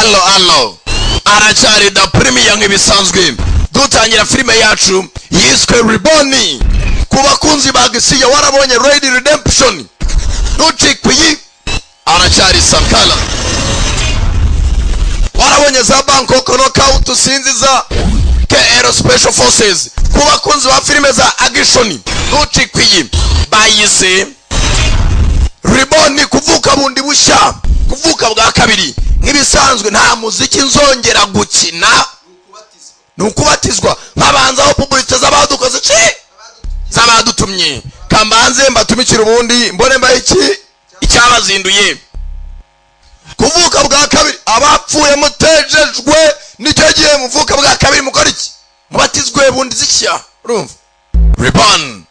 Allo, allo, aracyari da Premier nk'ibisanzwe. Dutangira filime yacu yiswe Reborn. Ku bakunzi ba gisiya, warabonye Red Redemption, ntucikwe iyi. Aracyari Sankara. Warabonye za Bangkok Knockout, sinzi za KL Special Forces. Ku bakunzi ba filime za action, ntucikwe iyi. Bayise Reborn, kuvuka bundi bushya, kuvuka bwa kabiri. Nk'ibisanzwe, nta muziki nzongera gukina, ni ukubatizwa. Nkabanzaho publicité z'abadukoze ci z'abadutumye. Kambanze mbatumikire, ubundi mbone mbaye iki icyabazinduye. Kuvuka bwa kabiri, abapfuye mutejejwe, nicyo gihe muvuka bwa kabiri. Mukora iki? Mubatizwe bundi zishya. Urumva Reborn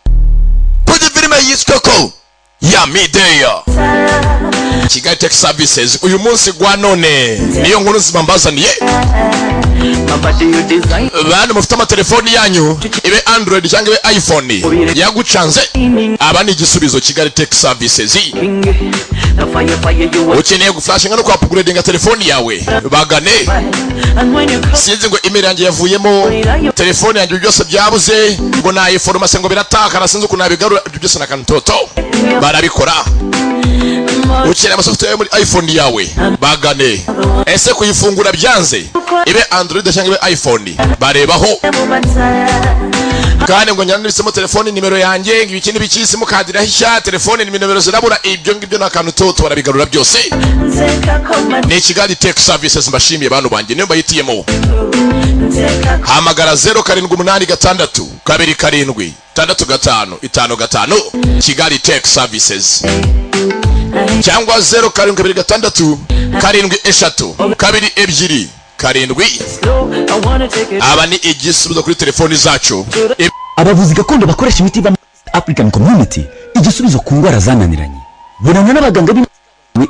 kuri filime yiswe ko ya Mideya. Kigali Tech Services, uyu munsi gwa none niyo nkuru nzima mbazaniye. Bantu mufite amatelefoni yanyu, ibe Android cyangwa ibe iPhone, yagucanze, aba ni igisubizo. Kigali Tech Services. Ukeneye guflashinga no kuupgradinga telefoni yawe, bagane. Sinzi ngo email yanjye yavuyemo, telefone yanjye byose byabuze, ngo nayiforomase ngo biratakara, sinzi ukuntu nabigarura. Ibyo byose na kantoto barabikora. Ukeneye amasoftware muri iPhone yawe, bagane. Ese kuyifungura byanze, ibe Android cyangwa ibe iPhone, barebaho. Kandi ngo nyanditsemo telefone nimero yanjye, ngo ibiki n'ibiki, simukadi irahisha, telefone ni nimero zirabura, ibyo ngibyo ni akantu toto, barabigarura byose. Ni Kigali Tech Services. Mbashimiye bantu banjye, niyo mbahitiyemo. Hamagara 0786276555, Kigali Tech Services, cyangwa 07267327. Aba ni igisubizo kuri telefoni zacu. Abavuzi gakondo bakoresha imiti iva muri African Community, igisubizo ku ndwara zananiranye. Bonana n'abaganga b'imiti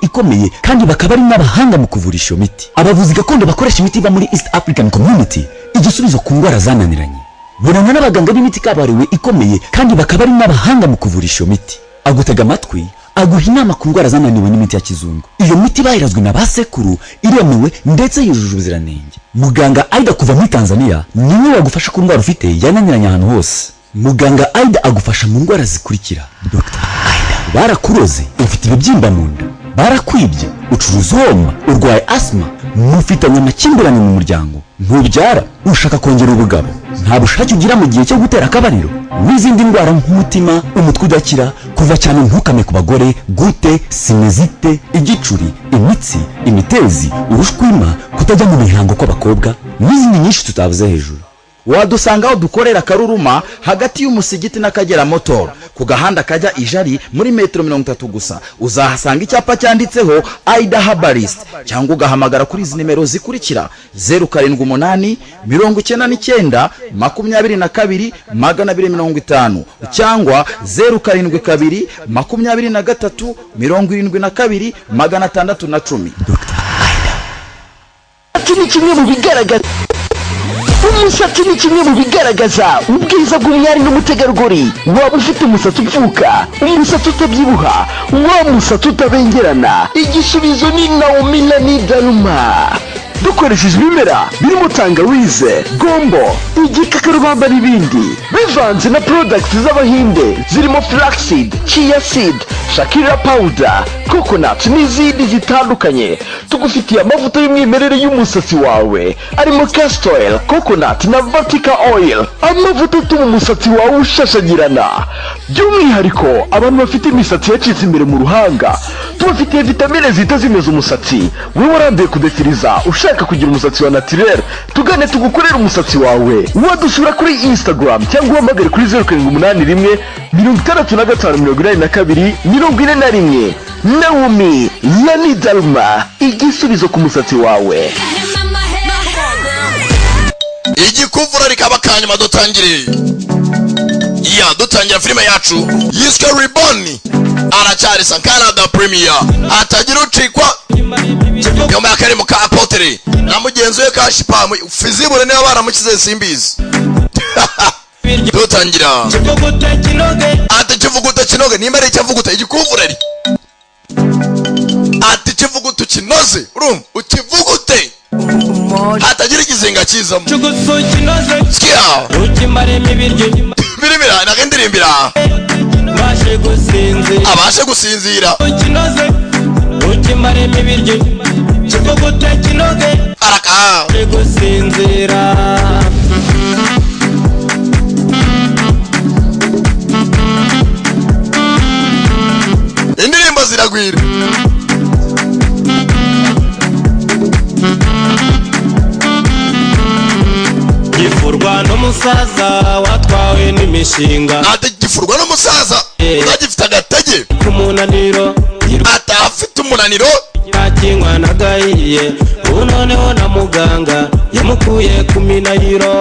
ikomeye kandi bakaba ari n'abahanga mu kuvurisha iyo miti. Abavuzi gakondo bakoresha imiti iva muri East African Community, igisubizo ku ndwara zananiranye. Bonana n'abaganga b'imiti kabuhariwe ikomeye kandi bakaba ari n'abahanga mu kuvurisha iyo miti. Agutega amatwi, aguha inama ku ndwara zananiwe n'imiti ya kizungu. Iyo miti bayirazwe na ba sekuru, iremewe ndetse yujuje ubuziranenge. Muganga Aida kuva muri Tanzania niwe wagufasha ku ndwara ufite yananiranye ahantu hose. Muganga Aida agufasha mu ndwara zikurikira: Dr Aida, barakuroze, ufite ibibyimba mu nda, barakwibye, ucuruza uhomba, urwaye asima, mufitanye amakimbirane mu muryango, ntubyara, ushaka kongera ubugabo, nta bushake ugira mu gihe cyo gutera akabariro, n'izindi ndwara nk'umutima, umutwe udakira, kuva cyane ntukame ku bagore, gute, sinusite, igicuri, imitsi, imitezi, urushwima, kutajya mu mihango kw'abakobwa, n'izindi nyinshi tutavuze hejuru. Wadusanga aho dukorera Karuruma, hagati y'umusigiti n'Akagera Motor, ku gahanda kajya Ijari, muri metero 30 gusa. Uzahasanga icyapa cyanditseho Aida Herbalist, cyangwa ugahamagara kuri izi nimero zikurikira: 0789922250, cyangwa 0722372610. Umusatsi ni kimwe mu bigaragaza umusatsi ni kimwe mu bigaragaza ubwiza bw'umwari n'umutegarugori. Waba ufite umusatsi upfuka, umusatsi utabyibuha, wa musatsi utabengerana, igisubizo ni Naomi Lani Daruma. Dukoresheje ibimera birimo tangawize, gombo, igikakarubamba n'ibindi, bivanze na products z'Abahinde zirimo flaxseed, chia seed, shakira powder, coconut n'izindi zitandukanye, tugufitiye amavuta y'umwimerere y'umusatsi wawe arimo castor oil, coconut na vatica oil, amavuta atuma umusatsi wawe ushashagirana. By'umwihariko abantu bafite imisatsi yacitse imbere mu ruhanga, tubafitiye vitamine zihita zimeza umusatsi. Wowe warambiye kudefiriza, ushaka kugira umusatsi wa naturel, tugane tugukorere umusatsi wawe. Wadusura kuri Instagram cyangwa uhamagare kuri 0781658241. Naomi Lani Dalma, igisubizo ku musatsi wawe. Igikuvura rikaba kanyuma. Dutangire ya dutangira filime yacu yiswe Reborn. Aracyari Sankara da Premier, hatagira ucikwa. Nyuma y'akarimo ka Apotre na mugenzi we Kashipamu Fizibure, niba baramukize simbizi. Dutangira ati: "Kivuguta kinoge." Nimba ari icyavuguta igikuvureri, ati: "Kivuguta ukinoze." Urumva ukivugute. Hatagira ikizinga kizamo. Sikia birimira ntabwo indirimbira abashe gusinzira. Araka indirimbo ziragwira. Gifurwa n'umusaza watwawe n'imishinga. Ati gifurwa n'umusaza utagifite agatege umunaniro, atafite umunaniro akinywa nagahiye. Ubu noneho na muganga yamukuye ku minayiro.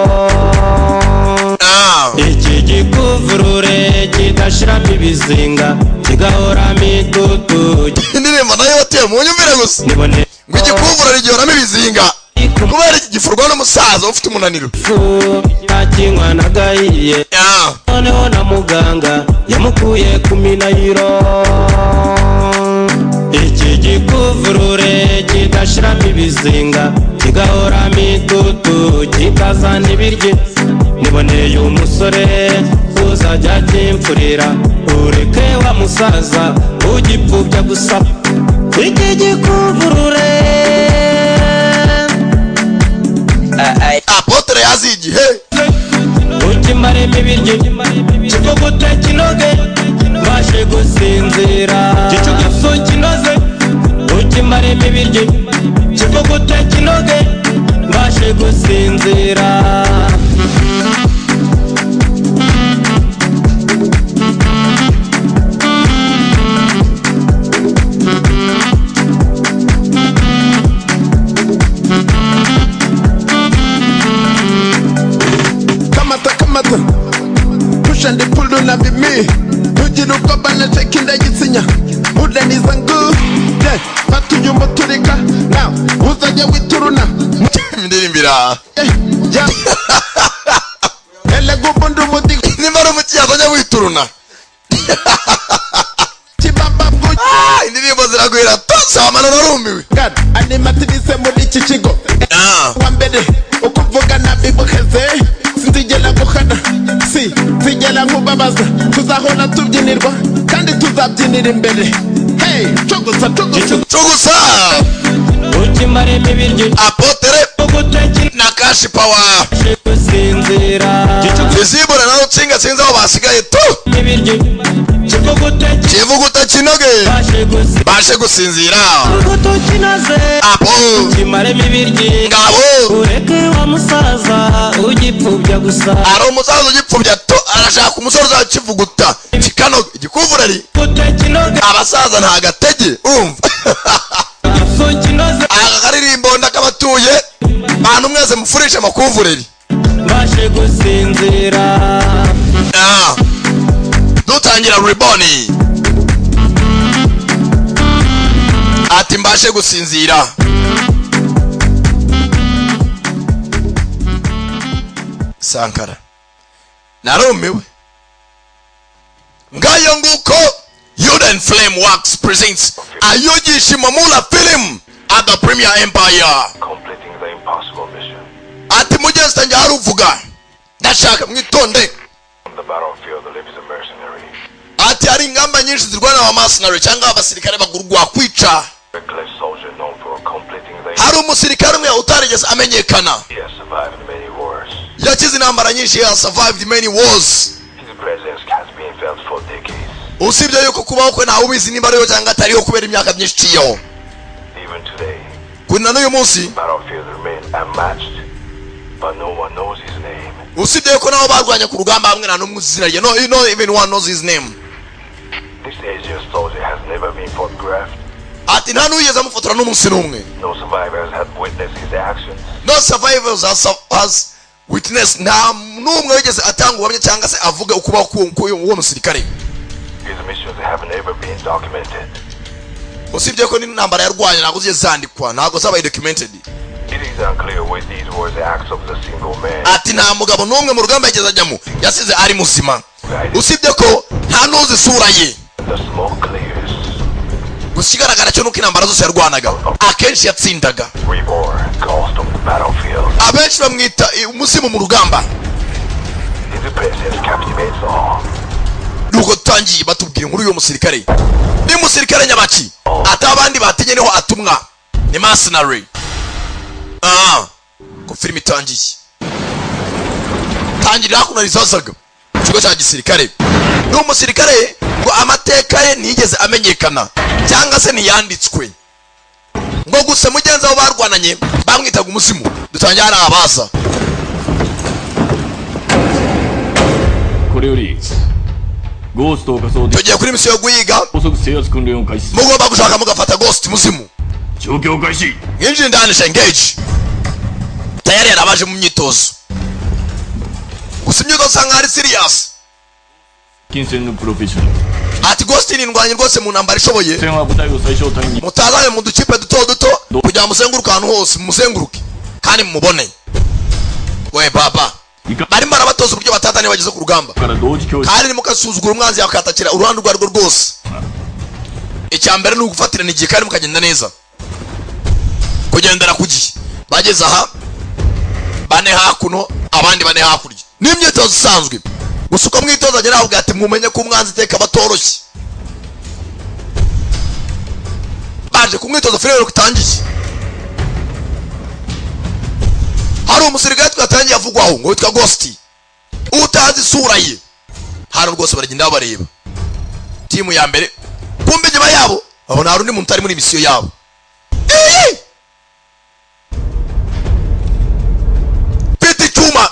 Iki gikuvurure kidashiramo ibizinga kigahoramo itutu. Indirimbo nayo wateye mu nyumvire gusa ngo igikuvurure gihoramo ibizinga kubera iki gifurwa n'umusaza ufite umunaniro. Akinywa nagahiye noneho na muganga yamukuye ku minayiro. Iki gikuvurure kidashiramo ibizinga kigahoramo itutu kikazana ibiryo. Niboneye umusore uzajya akimfurira, ureke wa musaza ugipfubya gusa. Iki gikuvurure Apotre yazi igihe ukimaremo ibiryo kivugute kinoge mbashe gusinzira. Gicugusu kinoze ukimaremo ibiryo kivugute kinoge mbashe gusinzira. Ndirimbira nimba ari umukiyaza ajya wituruna. Indirimbo ziragwira tosama narumiwe. Animatrice muri iki kigo wa mbere ukuvuga nabibuheze sinzigera guhana si nzigera nkubabaza tuzahora tubyinirwa kandi tuzabyinira imbere. Hey, cugusa cugusa cugusa ukimaremo ibiryo Apotre na Cash Power Izibura nawe utsinga sinzi aho basigaye tu kivuguta kinoge bashe gusinzira. Apo ngabo ari umusaza ugipfubya tu arashaka umusore uzakivuguta kikanoga igikuvurari. Abasaza nta gatege urumva. Aka karirimbo ndakabatuye bantu mwese mufurishe amakuvureri mbashe gusinzira. Dutangira riboni ati mbashe gusinzira. Sankara narumiwe. Ngayo nguko Yuden Flame Works presents Ayuji Shimomura film at the Premier Empire. Completing the impossible mission. Ati mugenzi tanjye haruvuga ndashaka mwitonde. On the battlefield lives a mercenary. Ati hari ingamba nyinshi zirwana wa mercenary cyangwa abasirikare bagurwa kwica. Reckless soldier known for completing the Hari umusirikare umwe utarigeze amenyekana. He has survived many wars. Yakize intambara nyinshi, he has survived many wars. His presence has been felt for decades. Usibye yuko kubaho kwe ntawe ubizi nimba ariho cyangwa atariho kubera imyaka myinshi iciyeho. Even today, Kuna n'uyu munsi battlefield remain unmatched, but no one knows his name. usibye yuko nabo barwanya ku rugamba hamwe nta n'umwe uzi izina rye. No even one knows his name. This Asian soldier has never been photographed. Ati nta n'uwigeze amufotora n'umunsi n'umwe. No survivors have witnessed his actions. No survivors has witnessed. Nta n'umwe wigeze atanga ubuhamya cyangwa se avuga ukubaho k'uwo musirikare. His missions have never been documented. Usibye ko n'intambara yarwanya ntabwo zigiye zandikwa, ntabwo zabaye documented. It is unclear whether these were the acts of the single man. Ati nta mugabo n'umwe mu rugamba yigeze ajyamo yasize ari muzima. Usibye ko nta n'uzi isura ye. The smoke clears. Gusa ikigaragara cyo nuko intambara zose yarwanaga akenshi yatsindaga. Reborn, ghost of the battlefield. Benshi bamwita umuzimu mu rugamba. His presence captivates all. Nuko tutangiye batubwira inkuru y'uwo musirikare. Ni musirikare nyabaki ati abandi batinye niho atumwa, ni mercenary. Ah, ko filime itangiye, tangirira hakuno rizazaga mu kigo cya gisirikare. Ni umusirikare ngo amateka ye ntiyigeze amenyekana cyangwa se ntiyanditswe, ngo gusa mugenzi wabo barwananye bamwitaga umuzimu. Dutangiye hari abaza. これよりゴーストを仮想で Tugiye kuri misiyo yo guhiga. 高速制圧訓練を開始する。 Mugomba gushaka mugafata Ghost muzimu. 状況開始。 Mwinjire indani, engage. Tayari yarabaje mu myitozo, gusa imyitozo usanga nkaho ari serious. 近戦のプロフェッショナル。 Ati Ghost ni indwanyi rwose mu ntambara ishoboye. 戦は部隊を最小単位に Mutazane mu dukipe duto duto kugira ngo muzenguruke ahantu hose, mumuzenguruke kandi mumubone. We baba, barimo barabatoza uburyo batatane bageze ku rugamba. から同時教 Kandi nimukasuzugura umwanzi yakatakira uruhande urwo arirwo rwose. Icya mbere ni ugufatirana igihe kandi mukagenda neza, kugendera ku gihe. Bageze aha, bane hakuno, abandi bane hakurya. Ni imyitozo isanzwe, gusa uko mwitoza agera avuga ati mumenye ko umwanzi iteka batoroshye. Baje ku mwitozo, filime utangiye hari umusirikare twatangiye avugwaho ngo witwa Ghost, utazi isura ye. Hano rwose baragenda babareba, timu ya mbere. Kumbe inyuma yabo babona hari undi muntu utari muri misiyo yabo. Eee! Mfite icyuma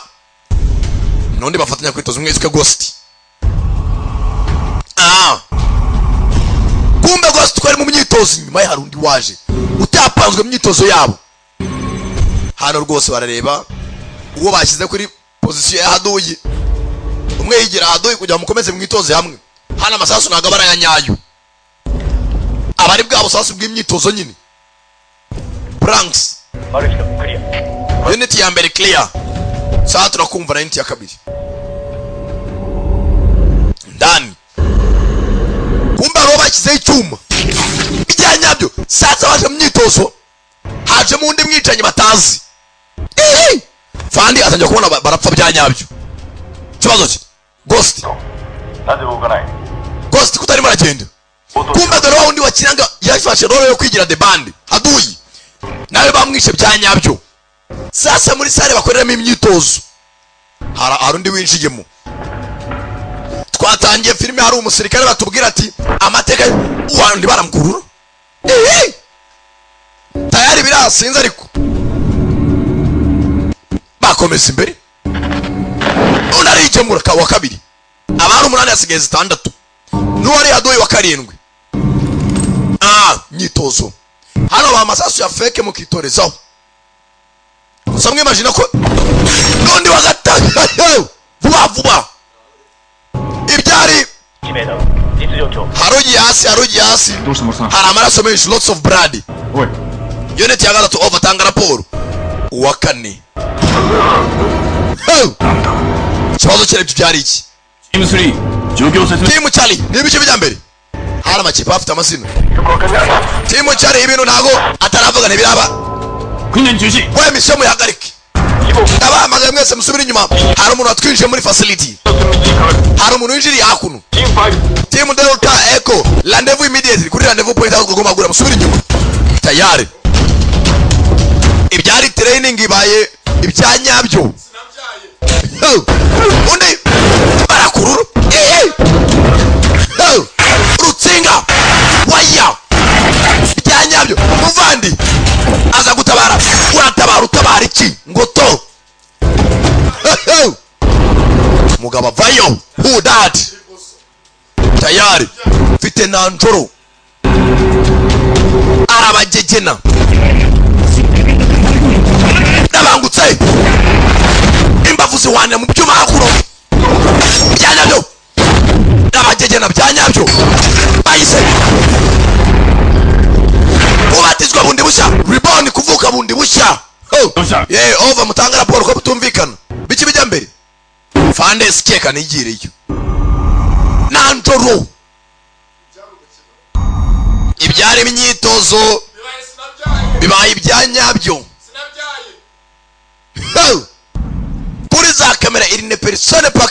n'undi bafatanya kwitoza, umwe witwa Ghost. Ah, kumbe Ghost twari mu myitozo, inyuma ye hari undi waje utapanzwe mu myitozo yabo. Hano rwose barareba uwo bashyize kuri pozisiyo ya haduyi, umwe yigira haduyi kugira ngo mukomeze mwitoze hamwe. Hano amasasu ntabwo aba ari aya nyayo, aba ari bwa busasu bw'imyitozo nyine. Blanks, unit ya mbere clear. Sawa, turakumva na unit ya kabiri ndani. Kumbe hariho bashyizeho icyuma ibya nyabyo. Sasa baje mu myitozo, hajemo undi mwicanyi batazi. Ehe! Fandi atangira kubona barapfa bya nyabyo. Ikibazo cye Ghost. なぜ動かない？ Ghost kutarimo aragenda? Kumbe dore wa wundi wakinaga yafashe role yo kwigira the band haduyi, nawe bamwishe bya nyabyo. Sasa muri sale bakoreramo imyitozo hari undi winjiyemo. Twatangiye filime hari umusirikare batubwira ati amateka wandi baramukurura. Ehe! Tayari birasinze, ariko bakomeza imbere. Undi arikemura wa kabiri. Abari umunani hasigaye zitandatu, n'uwari yaduye wa karindwi. Ah, myitozo hano ba masasu ya fake mukitorezaho gusa. Mwimagina ko n'undi wa gatanu vuba vuba ibyari. 1名ダウン。実状況。 Harugi hasi, harugi hasi. どうした、森さん。 Hari amaraso menshi, lots of blood. おい。 Unit ya gatatu, over, tanga raporo. Uwa kane. Oh! Ikibazo kirebye byari iki? チーム3、状況を説明。 Timu Charlie ni ibice bijya mbere. Hari amakipe afite amazina. Timu Charlie, ibintu ntago ataravuga, ntibiraba. 訓練中止。 We, misiyo muyihagarike. Ndabahamagaye mwese, musubire inyuma. Hari umuntu watwinjiye muri facility, hari umuntu winjiriye hakuno. Timu Delta Echo, rendezvous immediately kuri rendezvous point aho tugomba guhura. Musubire inyuma. Tayari ibyari training ibaye ibya nyabyo. Undi barakurura. Eh, eh. Rutsinga waya bya nyabyo. Muvandi aza gutabara. Uratabara, utabara iki ngo to mugabo avayo? Who that? Tayari mfite nanjoro arabagegena nabangutse, imbavu zihwanira mu byuma hakuno bya nyabyo, n'abagegena bya nyabyo. Bahise kubatizwa bundi bushya, reborn, kuvuka bundi bushya. Oh. Yeah, over, mutanga raporo ko butumvikana biki bijya mbere. Fande sikeka nigireyo nanjoro ibyari imyitozo bibaye ibya nyabyo.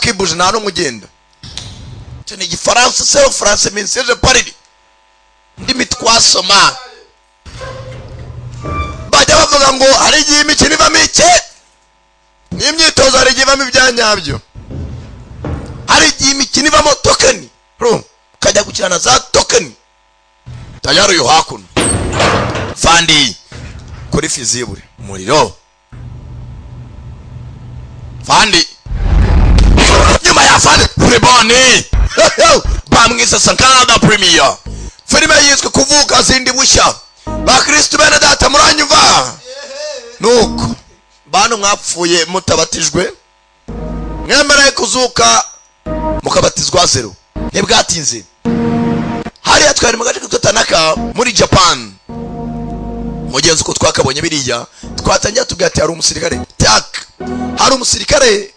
Qui bouge, nta n'umwe ugenda. Icyo ni Igifaransa, c'est français, mais je parle ndimi twasoma. Bajya bavuga ngo hari igihe imikino ivamo iki n'imyitozo, hari igihe ivamo ibyanyabyo, hari igihe imikino ivamo token, ukajya gukina na za token. Tayari uyu hakuno fandi kuri fusible, umuriro fandi nyuma ya fandi Riboni bamwise Sankara Premier. Filime yiswe Kuvuka Zindi Bushya. Bakristu bene data, muranyumva? Nuko bantu mwapfuye mutabatijwe, mwemereye kuzuka mukabatizwa zero, ntibwatinze. Hariya twari mu gace kitwa Tanaka muri Japan. Mugenzi, uko twakabonye biriya, twatangira tubwira ati hari umusirikare tak, hari umusirikare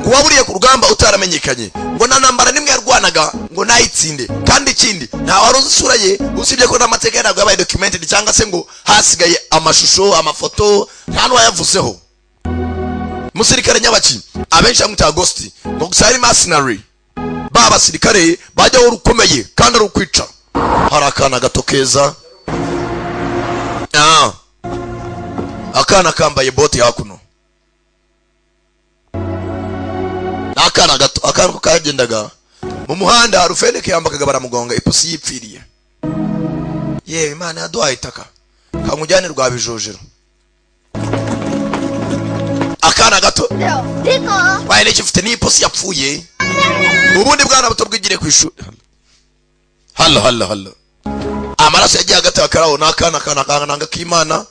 ngo waburiye ku rugamba utaramenyekanye, ngo nta ntambara nimwe yarwanaga ngo nayitsinde, kandi ikindi nta wari uzi isura ye, usibye ko n'amateka ye ntabwo yabaye documented cyangwa se ngo hasigaye amashusho, amafoto, nta n'uwayavuzeho. Umusirikare nyabaki abenshi bamwita Ghost, ngo gusa yari mercenary, ba basirikare bajyaho rukomeye kandi ari ukwica. Hari akana gato keza. Ah. Akana kambaye bote hakuno ni akana gato. Akana ko kagendaga mu muhanda, rufeneke yambakaga baramugonga, ipusi yipfiriye. Yewe, Imana yaduhaye itaka, kamujyane rwa bijojero. Akana gato waye n'icyo ufite n'ipusi yapfuye. Ubundi bwana buto bwigire ku ishuri. Hallo hallo hallo, amaraso yagiye hagati akaraho. Ni akana kana kana k'Imana.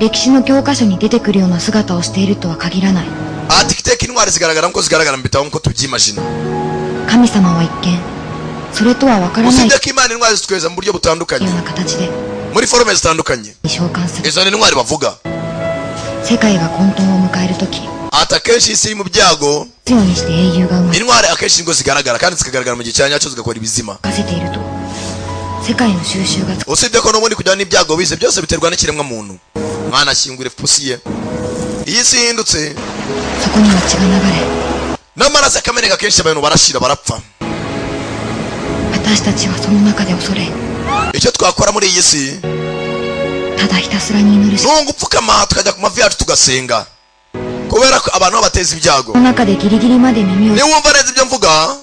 歴史の教科書に出てくるような姿をしているとは限らない。 Ati iteka intwari zigaragara nkuko zigaragara mu bitabo, nkuko tubyimagina. 神様は一見それとはわからないよ Usibye ko Imana intwari zitweza mu buryo butandukanye, うな形で muri forme zitandukanye. 召喚する。 Izo ni intwari bavuga. 世界が混沌を迎える時、 Ati akenshi isi iri mu byago, 強にして英雄が生まれ intwari akenshi nibwo zigaragara, kandi zikagaragara mu gihe cya nyacyo, zigakora ibizima. かせていると世界の収拾がつく。 Usibye ko n'ubundi kujyana n'ibyago bize byose biterwa n'ikiremwa muntu. Mwana ashyingura ipusi ye. Iyi si ihindutse, そこには血が流れ、 n'amaraso akameneka, akenshi abantu barashira, barapfa. 私たちはその中で恐れ、 Icyo twakora muri iyi si ただひたすらに祈るし ni ugupfukama, tukajya ku mavi yacu tugasenga, kubera ko abantu babateza ibyago. その中でギリギリまで耳を、 Niwumva neza ibyo mvuga,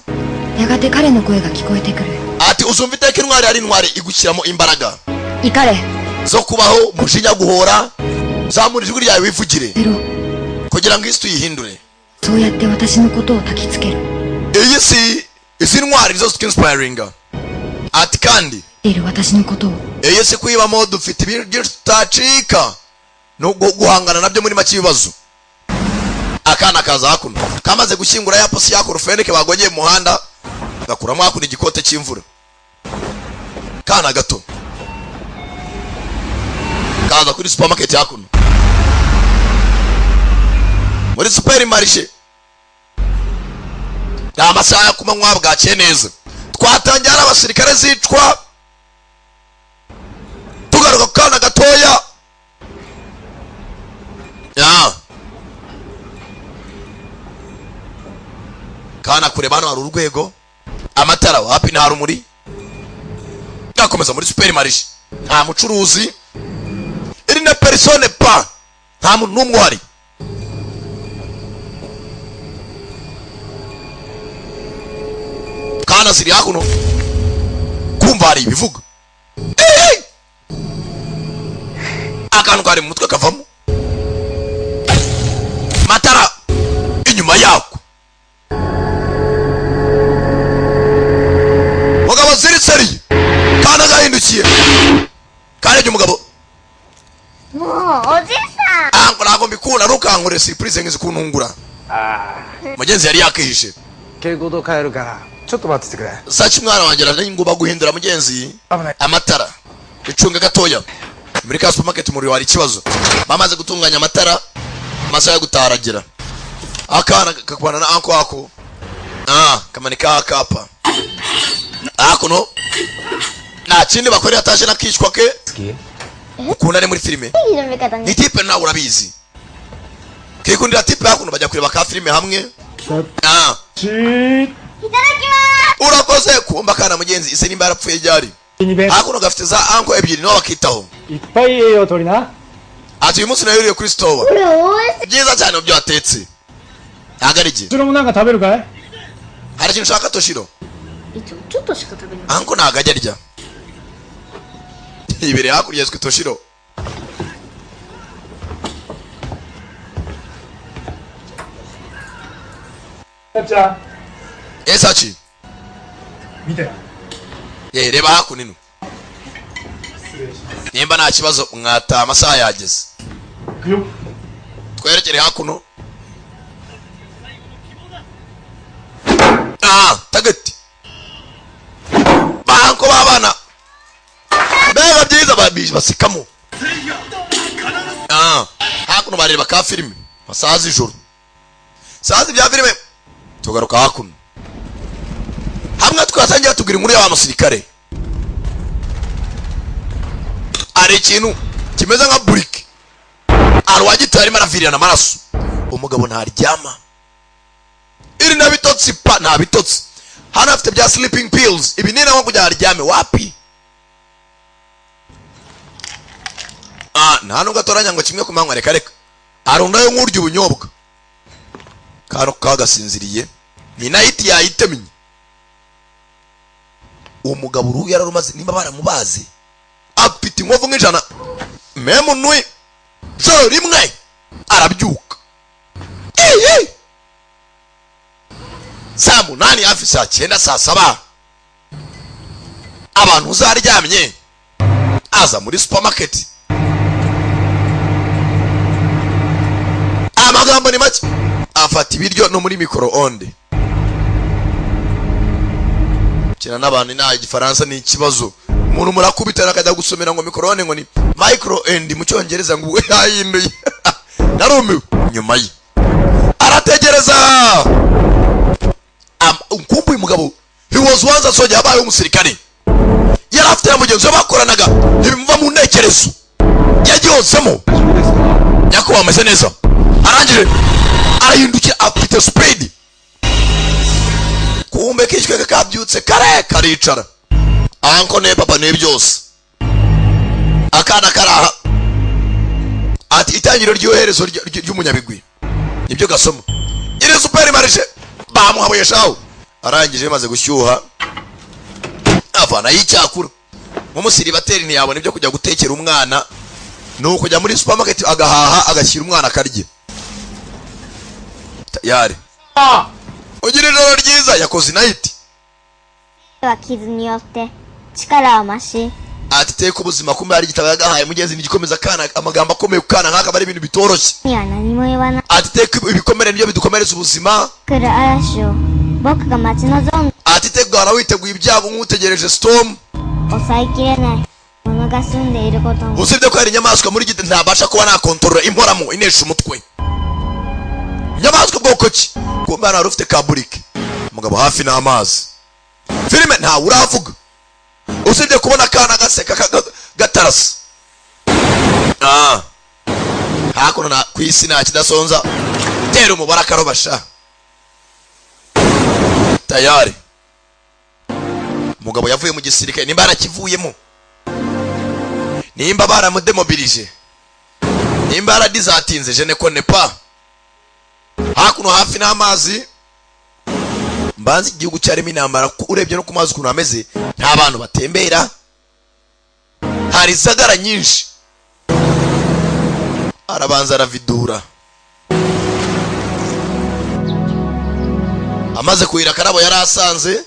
やがて彼の声が聞こえてくる。 ati uzumva iteka intwari ari intwari igushyiramo imbaraga 怒れ、 zo kubaho, umujinya, guhora zamura ijwi ryawe wivugire ゼロ。 kugira ngo isi tuyihindure. そうやって私のことを焚きつける。 Iyi si, izi ntwari nizo zitwinsipayiringa. Ati kandi いる私のことを iyi si kuyibamo dufite ibintu byinshi tutacika no guhangana nabyo, muri make ibibazo. Akana kaza hakuno kamaze gushyingura ya pusi yako rufeneke bagongeye mu muhanda, gakuramo hakuno igikote cy'imvura. Kana gato kaza kuri supermarket hakuno, muri supermarché. Ni amasaha yo kumanywa, bwakeye neza. Twatangiye ari abasirikare zicwa, tugaruka ku kana gatoya ya kana kureba hano hari urwego, amatara wapi, nta rumuri. Gakomeza muri supermarché, nta mucuruzi, il n'est personne pas, nta muntu n'umwe uhari. Kana ziri hakuno kumva hari ibivuga. Eh! Akantu kari mu mutwe kavamo matara inyuma yako. Mugabo ziri seri, kana gahindukiye karebye umugabo. もうおじさん。 Ango ntabwo mbikunda, ntukankore surprise nk'izi kuntungura. Mugenzi yari yakihishe. 蛍光灯変えるからちょっと待っててくれ。 Sachi mwana wanjye ngomba guhindura mugenzi amatara, icunga gatoya. Muri ka supermarket umuriro hari ikibazo, bamaze gutunganya amatara, amasaha yo gutaha aragera. Akana kakubana na anko ako, ah, kamanika akapa hakuno, nta kindi bakorera ataje n'akicwa ke ukuntu ari muri filime. の見方に Ni type nawe urabizi, kikundira type hakuno, bajya kureba ka filime hamwe. Ah. ちい ただきま Urakoze kumba kana mugenzi ise nimba yarapfuye ryari. Hakuno gafite za uncle ebyiri, nabo bakitaho. いっぱい栄養取りな。 Ati uyu munsi nayuriye kuri store. これおいし Byiza cyane mu byo watetse, ntabwo ari jye. 後ろもなんか食べるかい？ Hari ikintu ushaka, Toshiro? いつもちょっとしか食べない。 Uncle ntabwo ajya arya ibereye hakurya yitwa Toshiro. さっちゃん。 Esachi. 見て。 Ye, reba hakuno ino. Nimba nta kibazo mwataha, amasaha yageze. Twerekere hakuno. Ah, tageti banko b'abana mbega byiza, basikamo. Ah, hakuno bareba ka filime masaha z'ijoro, saha bya filime. Tugaruka hakuno hamwe twatangira tubwira inkuru y'aba musirikare. Hari ikintu kimeze nka burike, hari uwagituye arimo aravirirana amaraso. Umugabo ntaryama, iri na bitotsi pa, nta bitotsi. Hano afite bya sleeping pills, ibinini aho kugira aryame wapi. Ah, nta nubwo atoranya ngo kimwe ku manywa, reka reka, arundayo nk'urya ubunyobwa. Kano kagasinziriye ni night yayitemye. Uwo mugabo uruhu yararumaze, nimba baramubaze afite inkovu nk'ijana memu nui. Joro rimwe arabyuka. Iyi saa 8 hafi saa 9, saa 7, abantu uzaryamye. Aza muri supermarket, amagambo ni make, afata ibiryo no muri micro-onde. Kina n'abantu inaha igifaransa ni ikibazo. Umuntu murakubitana akajya gusomera ngo micro-onde ngo ni micro end mu cyongereza, ngo yahinduye. Narumiwe. Nyuma ye arategereza. Nkumbuye umugabo, he was once a soldier, yabaye umusirikare, yari afite na mugenzi we bakoranaga. Ntibimuva mu ntekerezo, yagihozemo. Nyakubahwa, ameze neza. Arangije arahindukira, afite speed. Kumbe kishwe kabyutse kare, karicara. Uncle ne papa ne byose. Akana karaha ati itangiriro ry'oherezo ry'umunyabigwi nibyo gasoma. Iri supermarché bamuhabuye shawo. Arangije maze gushyuha avana y'icyakura. Nk'umusiribateri ntiyabona ibyo kujya gutekera umwana, ni ukujya muri supermarket agahaha, agashyira umwana akarya. Tayari ugira ijoro ryiza. Yakoze night. は傷によって力を増し Ati teka ubuzima. Kumbe hari igitabo yagahaye mugenzi, nigikomeza akana. Amagambo akomeye ku kana nk'aka aba ari ibintu bitoroshye. には何も言わない。 Ati teka ibikomere nibyo bidukomereza ubuzima. 来る嵐を僕が待ち望ん Ati teka ugahora witeguye ibyago nk'utegereje storm. 抑えきれないものが住んでいることも。 Usibye ko hari inyamaswa muri giti ntabasha kuba nakontorora, imporamo inesha umutwe. Inyamaswa bwoko ki? Kumbe hano hari ufite kaburike. Umugabo hafi n'amazi. Filime ntawe uravuga usibye kubona akana gaseka gatarasa. Ah, hakuno na ku isi nta kidasonza. Tera umubare akarobasha. Tayari umugabo yavuye mu gisirikare, nimba yarakivuyemo, nimba baramudemobilije, nimba yaradizatinze, je ne connais pas. Hakuno hafi n'amazi, mbanza igihugu cyarimo intambara. Urebye no ku mazi ukuntu hameze, nta bantu batembera, hari izagara nyinshi. Arabanza aravidura. Amaze kuhira akarabo yari asanze,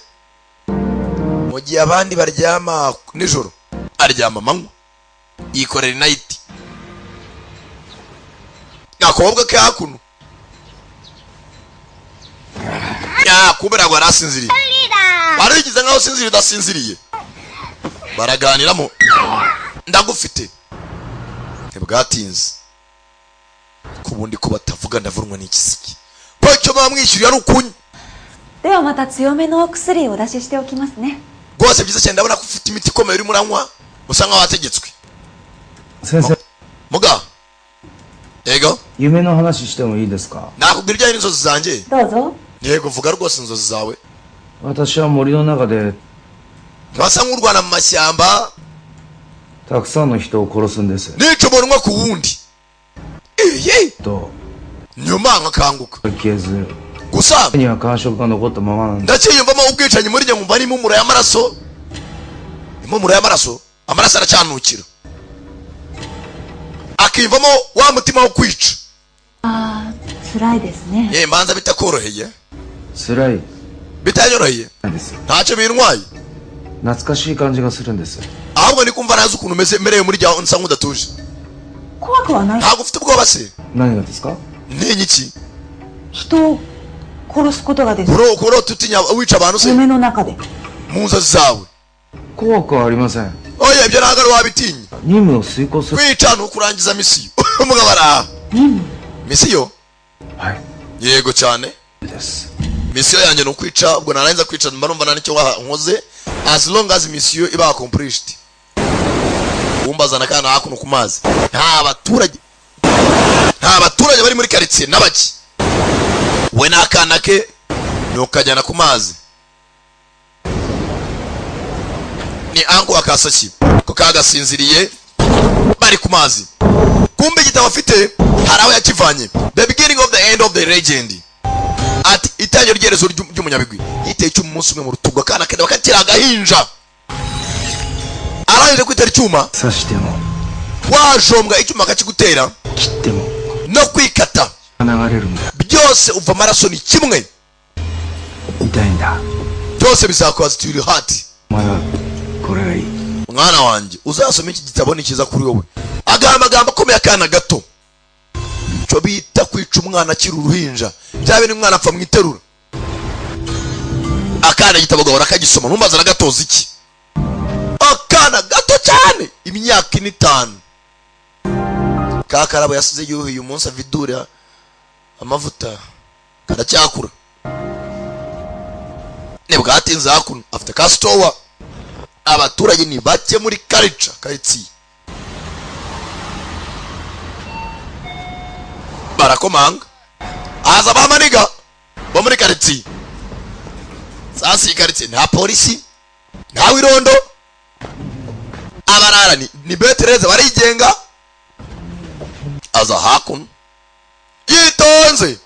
mu gihe abandi baryama nijoro aryama amanywa, yikorera inayiti. Gakobwa ke hakuno ya kumbe ntabwo yari asinziriye, wari wigize nkaho usinziriye udasinziriye. Baraganiramo ndagufite. Ntibwatinze ku bundi ko batavuga, ndavunwa n'ikisiki po icyo bamwishyuriye ari ukunywa. ではまた強めのお薬をお出ししておきますね。 Rwose byiza cyane, ndabona ko ufite imiti ikomeye urimo uranywa, usa nkaho wategetswe. 先生。 Muga yego. 夢の話してもいいですか？ Nakubwira ibijyanye n'inzozi zanjye? どうぞ。Yego, vuga rwose inzozi zawe. 私は森の中で Basa nk'urwana mu mashyamba. たくさんの人を殺すんです。 Nica umuntu umwe ku wundi, iye. と Nyuma nkakanguka. 消えず Gusa には感触が残ったままなんだ。 ndacyiyumvamo ubwicanyi muri njye, nkumva n'impumuro y'amaraso, impumuro y'amaraso, amaraso aracyanukira, akiyumvamo wa mutima wo kwica. ああ、辛いですね。 Ye, mbanza bitakoroheye. 辛い Bitanyoroheye. です。 Ntacyo bintwaye. 懐かしい感じがするんです。 Ahubwo ni kumva ntazi ukuntu umeze, merewe muri jya nsa nk'udatuje. 怖くはない。 Ntabwo ufite ubwoba se? 何がですか？ Ntinya iki? 人を殺すことがです。 Kurota utinya wica abantu se? 夢の中で。 Mu nzozi zawe. 怖くはありません。 Oya, ibyo ntabwo ari wabitinya. 任務を遂行する。 Kwica ni ukurangiza misiyo. Umugabo araha. 任務？ Misiyo? はい。 Yego cyane. です。 Misiyo yanjye ni ukwica, ubwo narangiza kwica mba numva nta nicyo nkoze, as long as misiyo iba accomplished. Wumbazana akana hakuno ku mazi, nta baturage, nta baturage bari muri karitsiye n'abaki, we n'akana ke, ni ukajyana ku mazi. Ni anko akasaki ko kagasinziriye, bari ku mazi. Kumbe igitabo afite hari aho yakivanye, The Beginning of the End of the Legend, ati itangiro ry'iherezo ry'umunyabigwi. Yiteye icyuma umunsi umwe mu rutugu, akana kenda bakakira agahinja. Arangije kwitera icyuma, 刺しても wajombwa icyuma akakigutera 切っても no kwikata 流れるんだ。 Byose uva amaraso ni kimwe. 痛いんだ。 Byose bizakubaza turi hati. お前はこれがいい。 Mwana wanjye, uzasome iki gitabo, ni cyiza kuri wowe. Agaha amagambo akomeye akana gato. Icyo bita kwica umwana akiri uruhinja, bya bintu umwana apfa mu iterura. Akana igitabo gahora kagisoma, ntumbaze aragatoza iki. Akana gato cyane, imyaka ine, itanu, ka karabo yasize yuhiye umunsi avidura amavuta, karacyakura. Ntibwatinze, hakuno afite ka sitowa. Abaturage ni bake muri karica karitsiye. Barakomanga, haza bamaniga bo muri karitsiye. Sasa iyi karitsiye nta polisi, nta wirondo, abarara ni betereze, barigenga. Aza hakuno yitonze.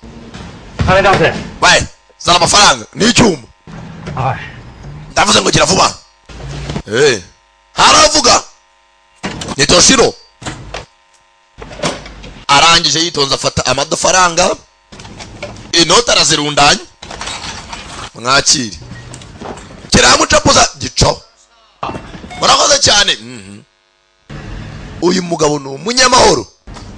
金出せ。 Bae, zana amafaranga n'icyuma. はい。 Ndavuze ngo gira vuba. Eh, haravuga ni Toshiro. Arangije yitonze afata amafaranga, inoti arazirundanya, mwakire kiramucapuza gico. Murakoze cyane. Uyu mugabo ni umunyamahoro.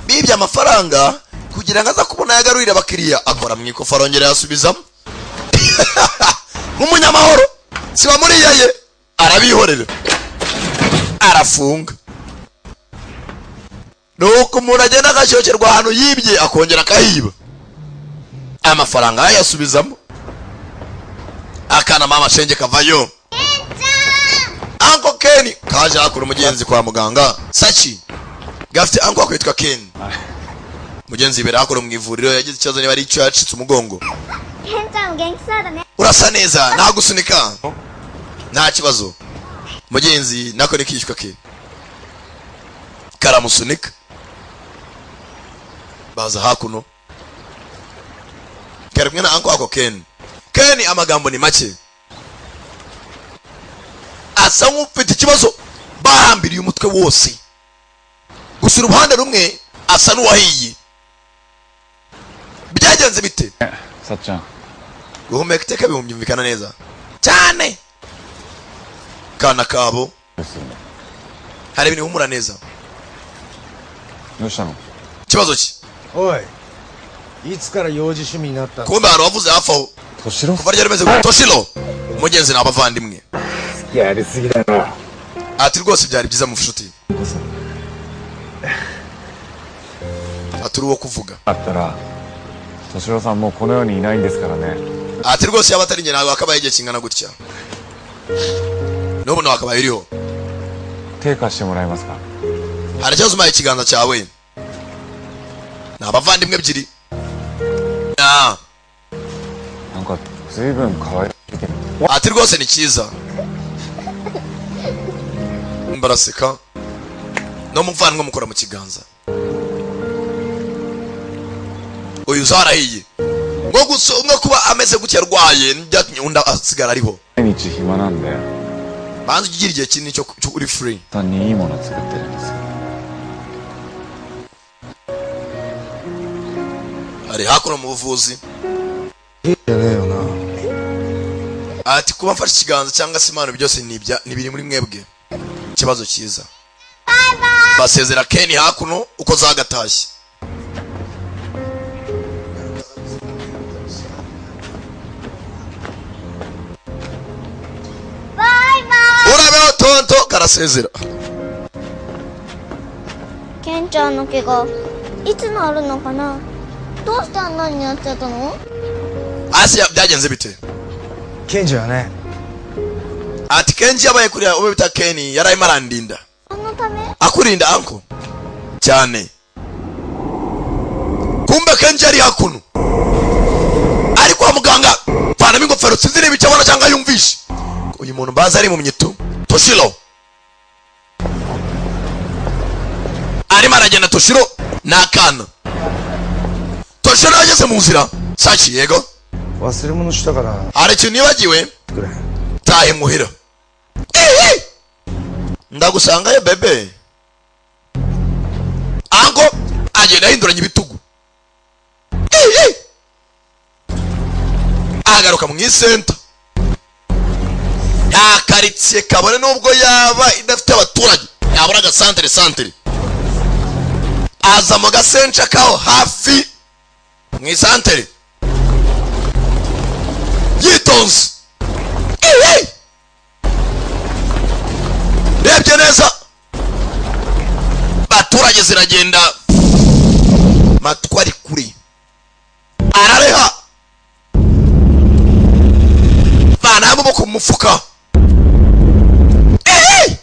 Bibye amafaranga kugira ngo aza kubona yagarurira abakiriya, akora mu ikofa arongera yasubizamo nk'umunyamahoro. Siba muriya ye, arabihorera, arafunga. Nuko umuntu agenda agashyokерwa ahantu yibye, akongera akahiba, amafaranga yayasubizamo. Akana mama shenge kavayo. Uncle Ken kaje hakura umugenzi kwa muganga. Sachi gafite uncle akwitwa Ken. Mugenzi ibera hakora mu ivuriro, yagize ikibazo, niba ari icyo yacitse umugongo. ケンちゃんお元気そうだね。 Urasa neza, nta gusunika, nta kibazo. Mugenzi nako nikishywa ke karamusunika. Baza hakuno, kari kumwe na uncle wako Ken. Ken amagambo ni make, asa nk'ufite ikibazo, bahambiriye umutwe wose, gusa uruhande rumwe asa n'uwahiye. Byagenze bite? さっちゃん。 Guhumeka iteka bihumvikana neza cyane. Kana kabo hari ibintu bihumura neza. どうしたの？ Ikibazo ki? おい、いつから幼児趣味になったんだ？ Kumbe hari uwavuze hafi aho. Toshiro. Kuva ryari rimeze gutya? Toshiro mugenzi ni abavandimwe. やりすぎだな。 Ati rwose byari byiza mu nshuti, ati uri uwo kuvuga. あったら敏郎さんもうこの世にいないんですからね。 Ati rwose yaba atari njye ntabwo wakabaye igihe kingana gutya, n'ubu nawe wakabaye uriho. 手貸してもらえますか？ Hari ikibazo umpaye ikiganza cyawe? Ni abavandimwe ebyiri. Ah. なんか随分可愛いけど。 Ati rwose ni cyiza. Baraseka n'umuvandimwe mukora mu kiganza. Uyu zarahiye ngo gusa umwe kuba ameze gutya arwaye byatumye undi asigara ariho. 毎日暇なんで Banza ugira igihe kinini cyo cyo uri free. さんにいいもの作ってるんですよ。 Ari hakuno mu buvuzi. じゃねえよな。 Ati kuba mfashe ikiganza cyangwa se impano byose ni ibya ni biri muri mwebwe. Ikibazo cyiza. Basezera Ken hakuno uko zagatashye. Urabeho tonto karasezera. ケンちゃんの怪我いつ治るのかな。どうしてあんなになっちゃったの？ Asiya byagenze bite? ケンジはね、 Ati Kenji yabaye kuriya ube bita Ken yararimo arandinda. あのため？ Akurinda anko cyane. Kumbe Kenji ari hakuno ari kwa muganga, vanamo ingofero sinzi niba icyo abona cyangwa yumvishe. Uyu muntu mbaza ari mu myitu Toshiro arimo aragenda. Toshiro ni akana. Toshiro ageze mu nzira Sachi yego. 忘れ物したから。 Hari ikintu nibagiwe. くれ。 Tahe muhira. Ehe! Ndagusangayo bebe. Ango agenda ahinduranya ibitugu. Ehe! Agaruka mu isenta nta karitsiye kabone nubwo yaba idafite abaturage yabura agasantere santere aza mu gasenca kaho hafi mu isantere yitonze. Ehe! Rebye neza baturage ziragenda matwari kuri arareha bana amaboko mu mufuka. Ehe!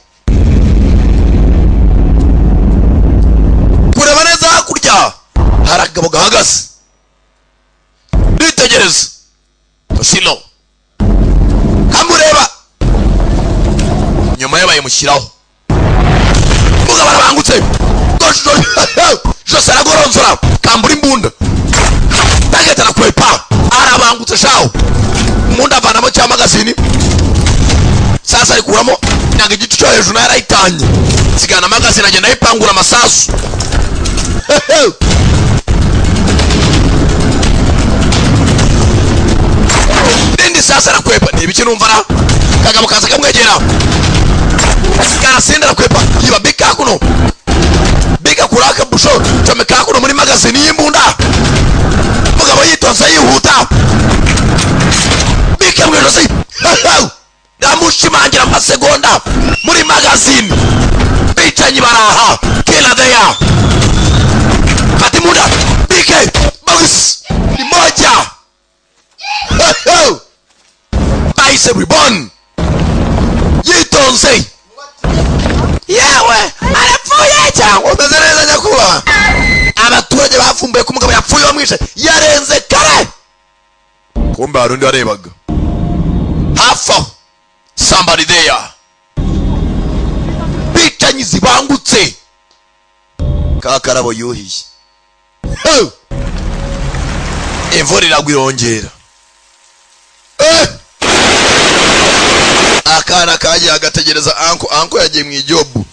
Kureba neza hakurya hari akagabo gahagaze nitegereza Toshiro kamureba nyuma ye bayimushyiraho. Mugabo arabangutse Jose aragoronzora kambura imbunda tageta arakwepa arabangutse shaho imbunda avanamo cya magazini sasa arikuramo ntabwo igice cyo hejuru nayo arayitanye sigana magazini agenda ayipangura amasasu. Nindi sasa arakwepa ni ibiki numva ra kagabo kaza kamwegera karasinda arakwepa yiba bika kuno bika kuraka busho comeka kuno muri magazini y'imbunda. Mugabo yitonze yihuta bika mu ijosi ndamushimangira amasegonda muri magazini. Bicanyi baraha kila there fata imbunda bike box ni moja bahise reborn yitonze. Yewe arapfuye cyangwa umeze neza nyakubahwa. Abaturage bavumbuye ko umugabo yapfuye bamwishe yarenze kare. Kumbe hari undi warebaga hafi aho somebody there. Bicanyi zibangutse ka karabo yuhiye. Heu! Imvura iragwa irongera. Eh! Akana kagiye agategereza anko anko yagiye mu ijobu.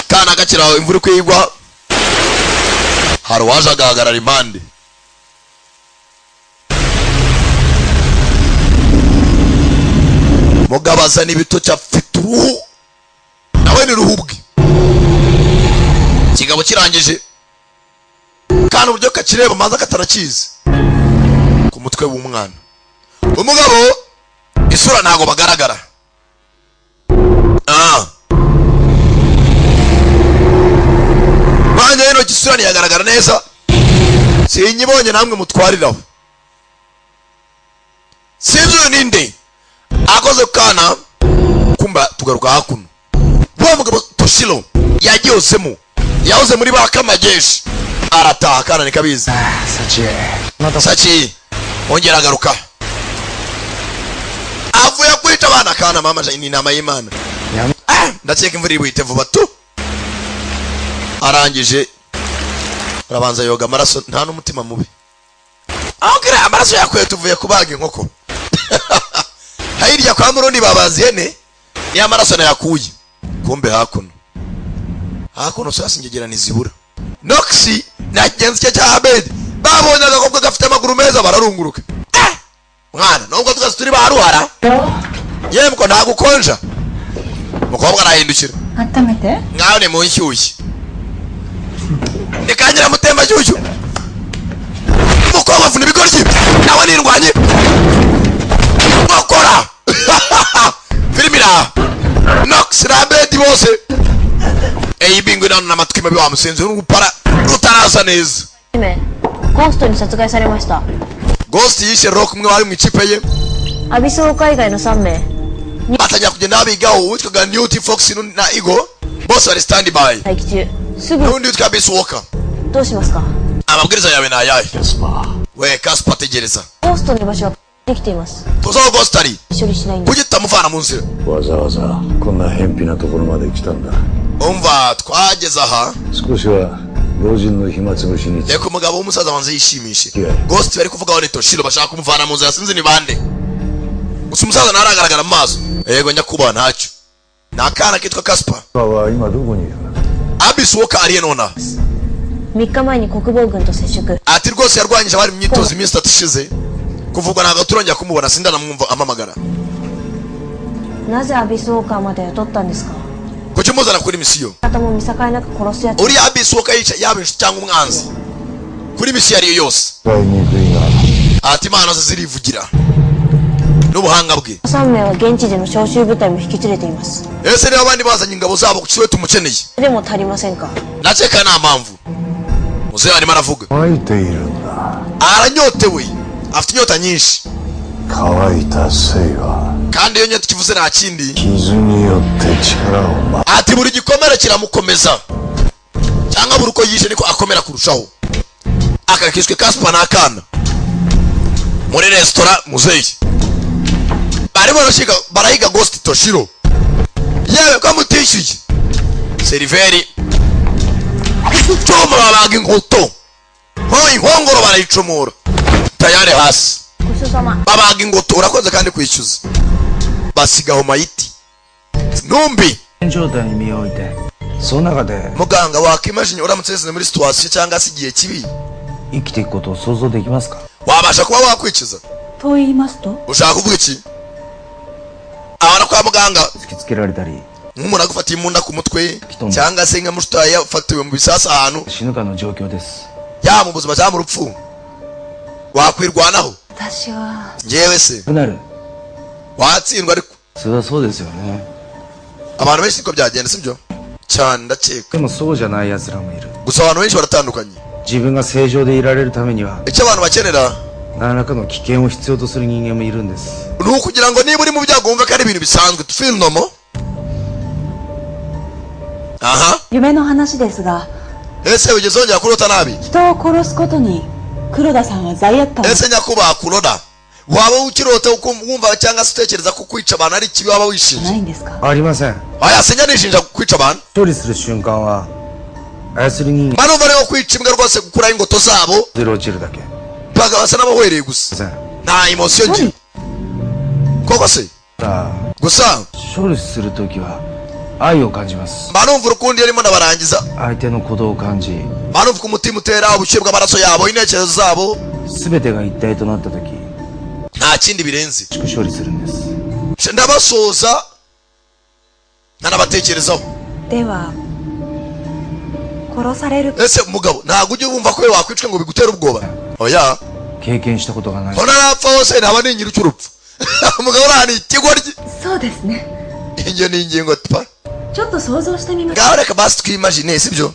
Kana gakiraho imvura uko igwa hari uwaje agahagarara impande. Mugabo azana ibitoki afite uruhu nawe ni ruhu bwe. Ikigabo kirangije kandi uburyo kakireba maze katarakizi ku mutwe w'umwana. Umugabo isura ntago bagaragara. Banya ino gisura ntiyagaragara neza sinyibonye namwe mutwariraho. Sinzi uyu ninde akoze kana kumba tugaruka hakuno. Wa mugabo Toshiro yagiyozemo yahoze muri ba kamajeshi arataha kana nikabizi. 幸 Sachi Ongera agaruka avuye kwica abana. Akana mama, ni inama y'Imana. Ah, ndakeka imvura iri buhite vuba tu. Arangije arabanza yoga amaraso, nta n'umutima mubi. Aho kira amaraso yakuye, tuvuye kubaga inkoko hirya kwa Murundi, babaza ihene, niyo amaraso nayakuye. Kumbe hakuno, hakuno sasa ingegera ntizibura. Noxi na kigenzi cye cya Abedi babonye agakobwa gafite amaguru meza, bararunguruka. Eh! Mwana, nubwo twese turi ba ruhara, yemwe ntagukonja. Umukobwa arahindukira. 温めて。 Ngaho ni mu nshyushyu, ni kangira mutemba shyushyu. Umukobwa avuna ibigoryi, nawe nirwanye nkokora filimi iraha. Nox na Abedi bose eyi bingo inano n'amatwi mabi, wa musenzi n'urupara rutaraza neza. 2名ゴーストに殺害されました。 Ghost yishe Rock, umwe wari mu ikipe ye. アビスウォーカー以外の3名。 Batangira kugenda babigaho. Uwitwaga Newt Fox na Igo bose bari stand by. 待機中すぐ。 N'undi witwa Abyss Walker. どうしますか？ Amabwiriza yawe ni ayahe we, Kaspa? Tegereza. ゴーストの居場所はできています。 Tuzi aho Ghost ari. 処理しないんで Kuki tutamuvana mu nzira? わざわざこんな偏僻なところまで来たんだ。 Umva, twageze aha. 少しは老人の暇つぶしに。 Reka umugabo w'umusaza abanze yishimishe. Ghost bari kuvugaho ni Toshiro, bashaka kumuvana mu nzira, sinzi ni bande. Gusa umusaza ntaragaragara mu maso. Yego nyakubahwa, ntacyo. Ni akana kitwa Kaspa. は今どこにいる？ Abyss Walker ariye nonaha? 3日前に国防軍と接触。 Ati rwose yarwanyije abari mu myitozo iminsi 3 ishize. Kuvugwa ntabwo turongera kumubona, sindanamwumva amamagara. なぜアビスウォーカーまで雇ったんですか？ Kuki umuzana kuri misiyo? 方も見境なく殺すやつ。 Uriya Abyss Walker yica yaba inshuti cyangwa umwanzi, kuri misiyo ariyo yose. 使いにくいが。 Ati impano ze zirivugira n'ubuhanga bwe. 3名は現地での招集部隊も引き連れています。 Ese niba abandi bazanye ingabo zabo, kuki we tumukeneye? でも足りませんか？ Ndakeka nta mpamvu. Muzehe arimo aravuga. 乾いているんだ。 Aranyotewe, afite inyota nyinshi. 乾いた生は Kandi iyo nyota ikivuze nta kindi. 傷によって力を増 Ati buri gikomere kiramukomeza, cyangwa buri uko yishe niko akomera kurushaho. Aka kiswe Kaspa n'akana muri resitora. Muzeyi barimo barashiga, barahiga Ghost Toshiro. Yewe, ko mutishyuye? Seriveri cyuma babaga inkoto ho inkongoro barayicomora tayari hasi. ごちそうさま。 Babaga ingoto, urakoze kandi kwishyuza, basigaho mayiti numbi. 状態に身を置いてその中で Muganga, wakimashini uramutse wese muri situation cyangwa se igihe kibi, 生きていくことを想像できますか？ Wabasha kuba wakwikiza? と言いますと？ Ushaka kuvuga iki? Abana kwa muganga, 突きつけられたり nk'umuntu agufatiye imbunda ku mutwe, cyangwa se nka mushitayi yafatiwe mu bisasu ahantu, 死ぬかの状況です。 Yaba mu buzima cyangwa mu rupfu, wakwirwanaho? 私は。 Njyewe se なる。 Watsindwa ariko. それはそうですよね。 Abantu benshi niko byagenda, sibyo cyane, ndakeka. でもそうじゃない奴らもいる。 Gusa abantu benshi baratandukanye. 自分が正常でいられるためには Icyo abantu bakenera, 何らかの危険を必要とする人間もいるんです。 Ni ukugira ngo niba uri mu byago wumve ko ari ibintu bisanzwe, feel normal aha. 夢の話ですが、 Ese wigeze wongera kurota nabi? 人を殺すことに黒田さんは罪悪感を Ese nyakubahwa Kuroda, waba ukirota wumva cyangwa se utekereza ko kwica abantu ari ikibi, waba wishinja? ないんですか？ ありません。 Aya, sinjya nishinja kwica abantu. 処理する瞬間は操り人間 Mba numva ariho kwica imbwa rwose, gukuraho ingoto zabo, ずれ落ちるだけ。 baga basa n'abahwereye gusa, nta emotion ngira koko se. さ Gusa 処理するときは愛を感じます。 Mba numva urukundo iyo arimo ndabarangiza. 相手の鼓動を感じ、 Mba numva uko umutima utera, ubushyuhe bw'amaraso yabo, intekerezo zabo. 全てが一体となったとき Nta kindi birenze. 処理するんです。 Ndabasoza nkanabatekerezaho. では殺される。 Ese mugabo, ntabwo ujya wumva ko wakwicwa ngo bigutere ubwoba? Oya. 経験したことがない。 Ko narapfa hose ntaba ningira icy'urupfu. Umugabo uriya ni ikigoryi. そうですね。 Iyo ni ingingo pa. ちょっと想像してみまし Ngaho reka basi twimagine, sibyo?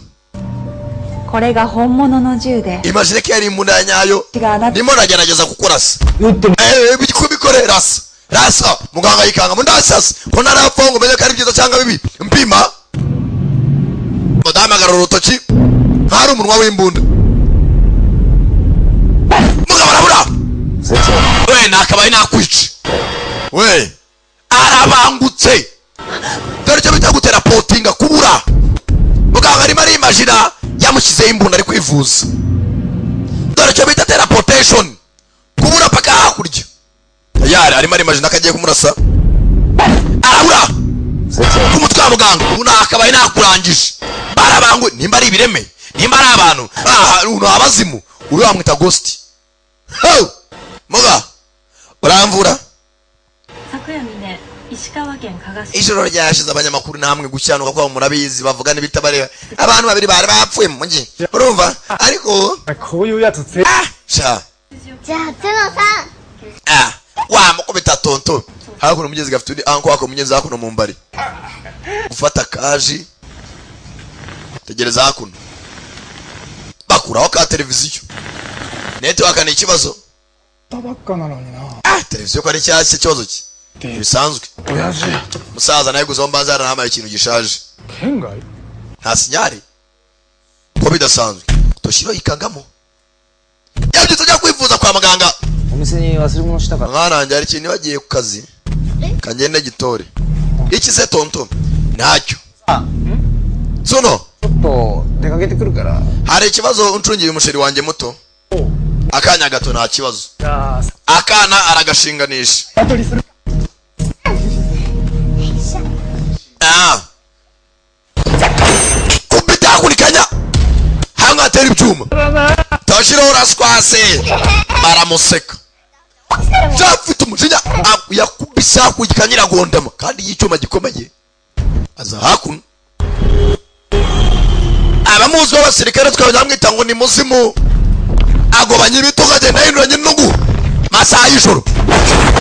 これが本物の銃で、 Imagine ko yari imbunda ya nyayo, があなた ndimo ndagerageza kukurasa. Eh, kubikore, rasa rasa. Muganga yikanga mu ndasasa ko ntarapfa ngo umenye ko ari byiza cyangwa bibi. Mpima mudamu agarura urutoki hari umunwa w'imbunda. Mugabo arabura. Nakabaye nakwica we. Arabangutse, dore icyo bita guteleportinga, kubura. Muganga arimo arimajina yamushyizeho imbunda ari kwivuza. Dore icyo bita teleportation, kubura paka hakurya. Yari arimo arimajina ko agiye kumurasa, arabura ku mutwe wa muganga. Ubu nakabaye nakurangije. Barabangu, nimba ari ibireme, nimba ari abantu, aha ni abazimu. Uyu bamwita Ghost. Ho muga, uramvura. 昨夜未明、石川県加賀市。 Ijoro ryashize, abanyamakuru namwe gushyanuka kwabo murabizi, bavuga n'ibitabareba. Abantu babiri bari bapfuye mu mujyi, urumva ariko こういうやつぜ sha. じゃあ角さん。 Ah, wamukubita tonto. Hakuno umugezi gafite undi anko wako mugezi hakuno mu mbari gufata kaji. Tegereza hakuno, bakuraho ka televiziyo. Network ni ikibazo. たばっかなのにな。 Ah, televiziyo ko ari nshyashya, ikibazo ki bisanzwe. 親父。 Musaza nawe gusa mbanza yaranahabaye ikintu gishaje. 県外。 Nta signal ko bidasanzwe. Toshiro yikangamo, yabyutse ajya kwivuza kwa muganga. お店に忘れ物したから。 Mwana wanjye, hari ikintu bagiye ku kazi, kangende gitore. Iki se tonto? Ntacyo, Tsuno. ちょっと出かけてくるから。 Hari ikibazo uncungiye umusheri wanjye muto akanya gato? Nta kibazo. Akana aragashinganisha. Ah. Kubita hakurikanya hamwe hatera ibyuma. Toshiro uraswase, baramuseka. Afite umujinya, yakubise hakurya nyiragondama kandi y'icyuma gikomeye. Aza hakuno, abamuzi b'abasirikare twabajya bamwita ngo ni muzimu. Agobanya ibitugu, agenda yinduranya intugu masaha y'ijoro.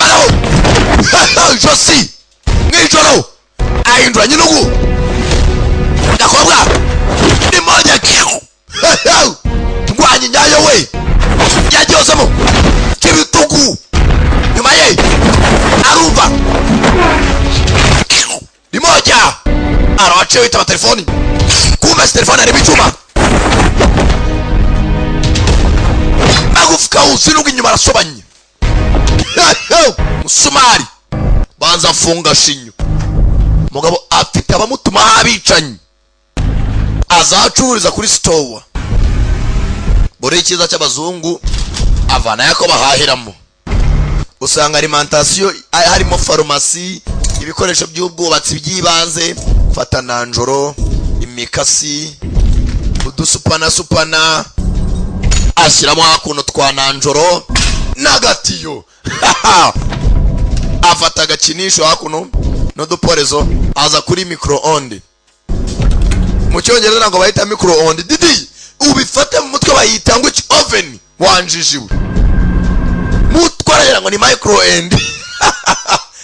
Baraho ijosi mw'ijoro, ahinduranya intugu. Gakobwa ni moja, ndwanya nyayo we, yaryozemo k'ibitugu. Nyuma ye arumva ni moja, arawaciye witaba telefoni. Kumbe si telefoni, harimo icyuma. Magufwa uzinuga inyuma, arasobanye musumari. Banza afunga shinyo. Mugabo afite abamutumaho abicanyi, azacururiza kuri store. Buri icyiza cy'abazungu avana ko bahahiramo, usanga alimentation harimo farumasi, ibikoresho by'ubwubatsi by'ibanze, fata nanjoro, imikasi, udusupana supana. Ashyiramo hakuno twa nanjoro n'agatiyo, afata agakinisho hakuno n'uduporezo. Aza kuri micro-onde. Mu Cyongereza ntabwo bayita micro-onde didi, ubifate mu mutwe, bayita ngo iki? Oven. Wanjijiwe mutwaragira ngo ni micro-end.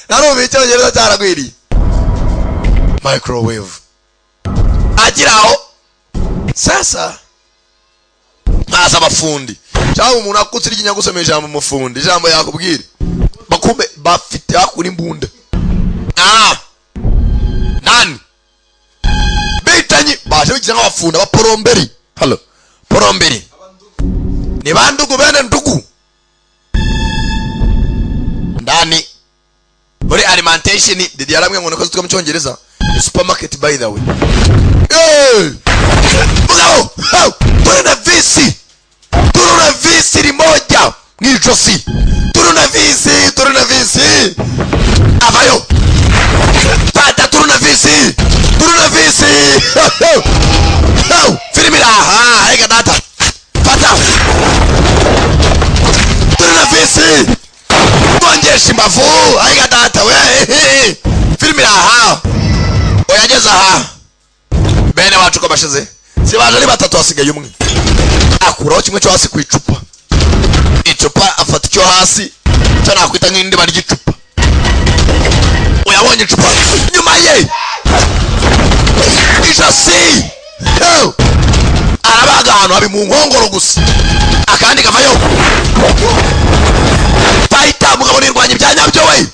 Narumva Icyongereza cyaragwiriye. Microwave. Agira aho sasa nkaza abafundi cyangwa umuntu akutse iryinya gusoma ijambo umufundi, ijambo yakubwira bakumbe bafite hakura imbunda. Ah, nani bitanyi baje bigira nk'abafundi, abaporomberi. Halo poromberi ni bandugu, bene ndugu. Ndani muri alimentation, Didi yaramwe ngo niko zitwa mu Cyongereza, ni supermarket by the way. Hey! Mugabo, tournevis, tournevis rimoja mw'ijosi, tournevis, tournevis avayo. Fata tournevis, tournevis. Filimi aha ega data. Fata tournevis, bongesha imbavu. Aiga data we, filimi aha. Oyageze aha, bene wacu ko bashize, si baje ari batatu, hasigaye umwe. Akuraho kimwe cyo hasi ku icupa, icupa afata icyo hasi cyo nakwita nk'indiba ry'icupa. Uyabonye icupa nyuma ye ijosi arabaga ahantu habi mu nkongoro gusa, akandi kavayo. Fayita mugabo nirwanya ibya nyabyo we.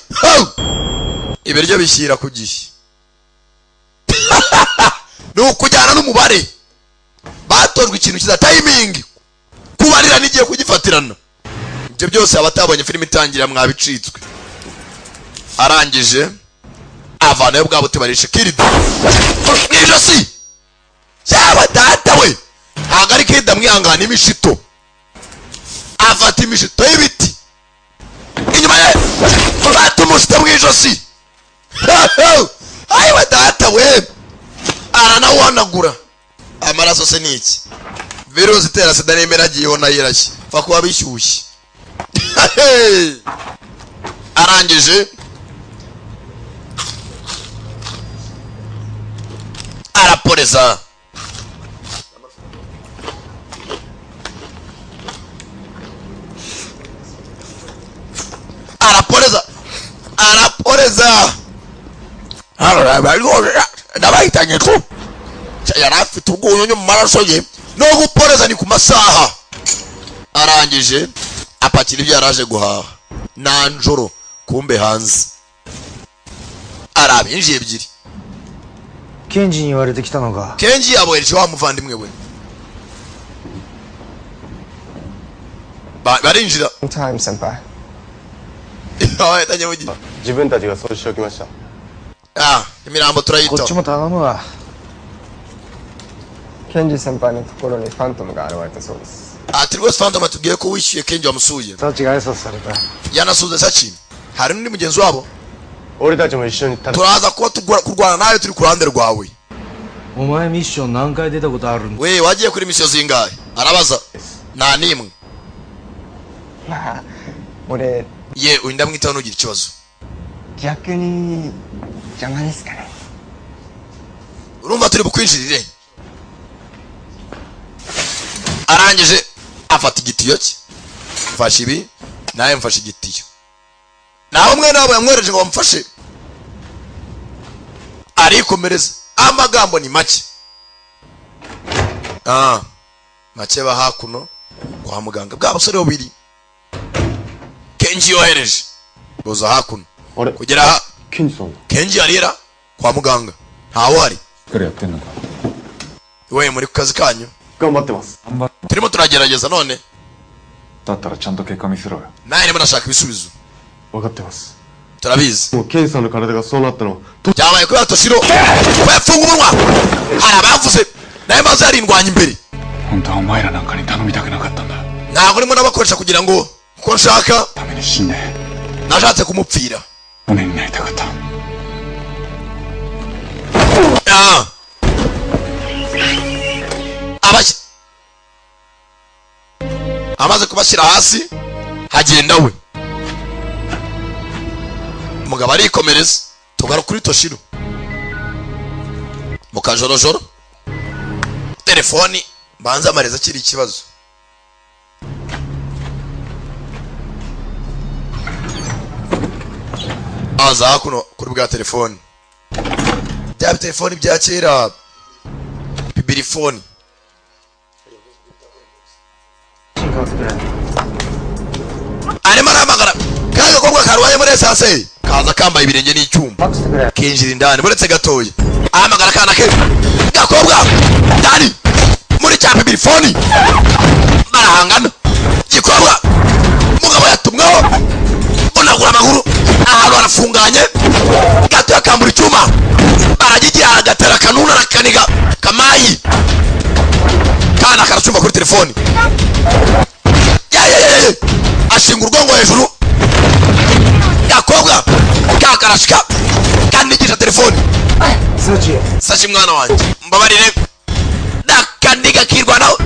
Ibiryo bishyira ku gihe, ni ukujyana n'umubare. Batojwe ikintu kiza timing, kubarira n'igihe kugifatirana. Ibyo byose abatabonye filime itangira mwabicitswe. Arangije avanayo bwa buti barishe Kirida mu ijosi. Yaba data we, ntabwo ari Kirida, mwihangana. Imishito, afata imishito y'ibiti inyuma ye, fata umushito mu ijosi. Ayiwe data we, aranawuhanagura amaraso. Se ni iki? Virusi itera sida nemera agiyeho nayo irashya, pfa kuba bishyushye. Arangije araporeza. Araporeza, araporeza, ndabahitanye tu. Yari afite ubwunyunyu mu maraso ye no guporeza ni ku masaha. Arangije apakira ibyo yaraje guhaha nanjoro. Kumbe hanze ari abinjiye ebyiri. ケンジに言われてきたのか。 Kenji yabohereje wa muvandimwe we. Barinjira. Time, 先輩。 Yatangiye mu gihe. 自分たちが掃除しておきました。 Ah, imirambo こっ turayitaho. ちも頼むわ。 ケンジ先輩のところにファントムが現れたそうです。 Ati rwose Phantom atubwiye ko wishyuye Kenji wamusuye. サチが挨拶された。 Yanasuze Sachi, hari n'undi mugenzi wabo. 俺たちも一緒に戦 Turaza kuba kurwana nawe, turi ku ruhande rwawe. お前ミッション何回出たことあるん？ We, wagiye kuri misiyo zingahe? Arabaza. Nta n'imwe. まあ俺 Ye, uyu ndamwitaho, ntugire ikibazo. 逆に邪魔ですかね。 Urumva turi bukwinjirire. Arangije afata igitiyo cye. Mfashe ibi, nawe mfashe igitiyo. Nawe umwe nabo yamwohereje ngo bamufashe. Arikomereza, amagambo ni make, ah make. Ba hakuno kwa muganga, bwa basore babiri Kenji yohereje boza hakuno kugera aha. ケンジさん。 Kenji arira kwa muganga, ntawe uhari. しっかりやってんのか？ We, muri ku kazi kanyu? 頑張ってます。 Turimo turagerageza none. だったらちゃんと結果見せろよ。 Nawe ndimo ndashaka ibisubizo. 分かってます。 Turabizi. もうケンジさんの体がそうなったのは Byabaye kubera Toshiro bayafunga umunwa, hari abavuze nawe maze yarindwanya imbere. 本当はお前らなんかに頼みたくなかったんだ。 Ntabwo urimo n'abakoresha kugira ngo kuko nshaka. ために死んで Nashatse kumupfira. 骨になりたかった。 Ah. Amaze kubashyira hasi, hagenda we umugabo arikomereza. Tugaruka kuri Toshiro mu kajorojoro, telefoni mbanza amareza akiri ikibazo. Aza hakuno kuri bwa telefoni, bya telefoni bya kera, bibirifoni. Arimo arahamagara ka gakobwa karwaye muri esanse, kaza kambaye ibirenge n'icyuma, kinjira indani. Buretse gatoya, ahamagara akana ke gakobwa ndani muri cya bibirifoni, barahangana. Gikobwa mugabo yatumweho unagura amaguru ahantu harafunganye gato, yakambura icyuma baragigira, agatera akanuna, arakaniga kamayi. Kana karacumba kuri telefoni. Ya ya ya ya, ashinga urwongo hejuru, gakobwa kakarashika kanigisha telefoni. サチ。 Sachi, mwana wanjye, mbabarire. Nakaniga kirwanaho,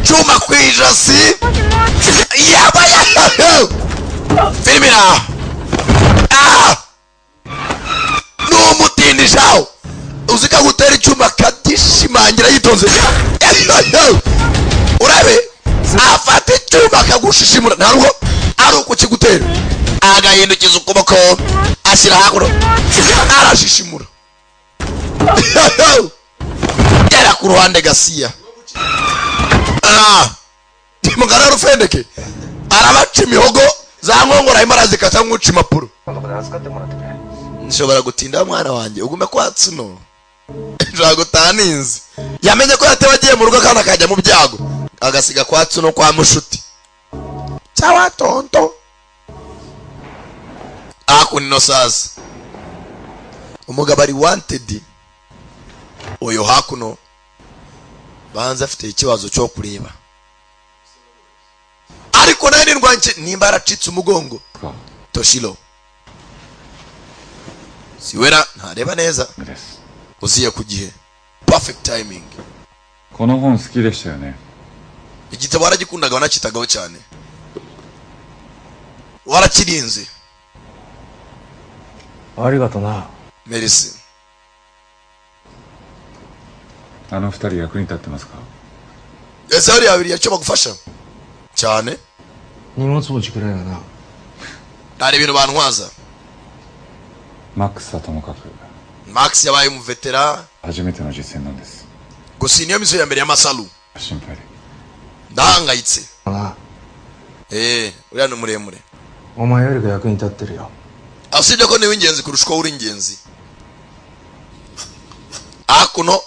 cyuma ku ijosi. Yaba ya filime iraha. Ah! Numutindishaho uzi ko agutera icyuma akagishimangira yitonze. Urabe afata icyuma akagushishimura, ntabwo ari ukukigutera, agahindukiza ukuboko ashyira hakuno, arashishimura, gera ku ruhande gasiya. Ah! Mugara rufendeke arabaca imihogo za nkongoro, arimo arazikata nk'uca impapuro. Nshobora gutinda, mwana wanjye, ugume kwa Tsuno, nshobora gutaha ninzi. Yamenye ko yatewe agiye mu rugo, akana kajya mu byago, agasiga kwa Tsuno kwa mushuti. Sawa tonto. Hakuno sasa umugabo ari wanted. Uyu hakuno banza afite ikibazo cyo kureba, ariko nayo ndwanje nimba yaracitse umugongo. Toshiro siwera ntareba neza, uziye ku gihe, perfect timing. この本好きでしたよね。 Igitabo waragikundaga, wanakitagaho cyane, warakirinze. ありがとな。 Merci. あの二人役に立ってますか？ Ese hariya babiri icyo bagufasha cyane? 荷物持ちくらいはな。 Hari ibintu bantwaza. マックスはともかく Max yabaye umuvetera. 初めての実戦なんです。 Gusa iyi niyo mizo ya mbere ya Masaru. 心配で。 Ndahangayitse. な。 Uriya ni muremure. お前よりか役に立ってるよ。 Usibye ko niwe ingenzi kurusha uko uri ingenzi. Hakuno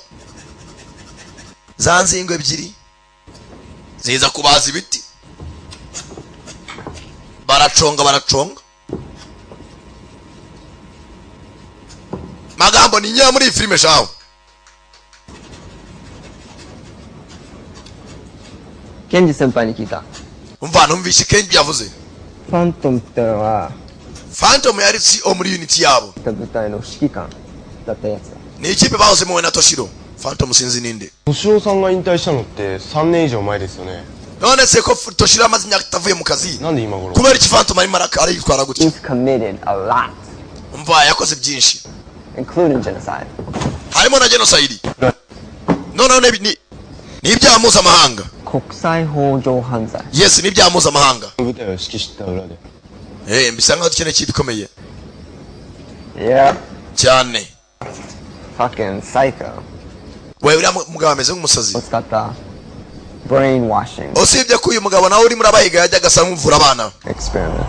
za nzingo ebyiri ziza kubaza ibiti, baraconga baraconga. Magambo ni nyeya muri iyi filime shaho. ケンジ先輩に聞いた。 Umva, numvishe Kenji yavuze. ファントムってのは ファントムyari CO muri unit yabo. 部隊の指揮官だったやつだ。 Ni ikipe bahozemo we na Toshiro. Phantom sinzi ninde. 敏郎さんが引退したのって3年以上前ですよね。 None se ko Toshiro amaze imyaka itavuye mu kazi? なんで今頃？ Kubera iki Phantom arimo arayitwara gutya? He's committed a lot. Umva, yakoze byinshi. Including genocide. Harimo na genocide. None ni ibyaha mpuzamahanga. 国際法上犯罪。 Yes, ni ibyaha mpuzamahanga. 部隊を指揮した裏で。 Bisa nkaho dukeneye ikipe ikomeye. Yeah. Cyane. Fucking psycho. We, uriya mugabo ameze nk'umusazi. 使った brainwashing Usibye ko uyu mugabo nawe urimo urabahiga yajyaga asa nk'uvura abana. experiment.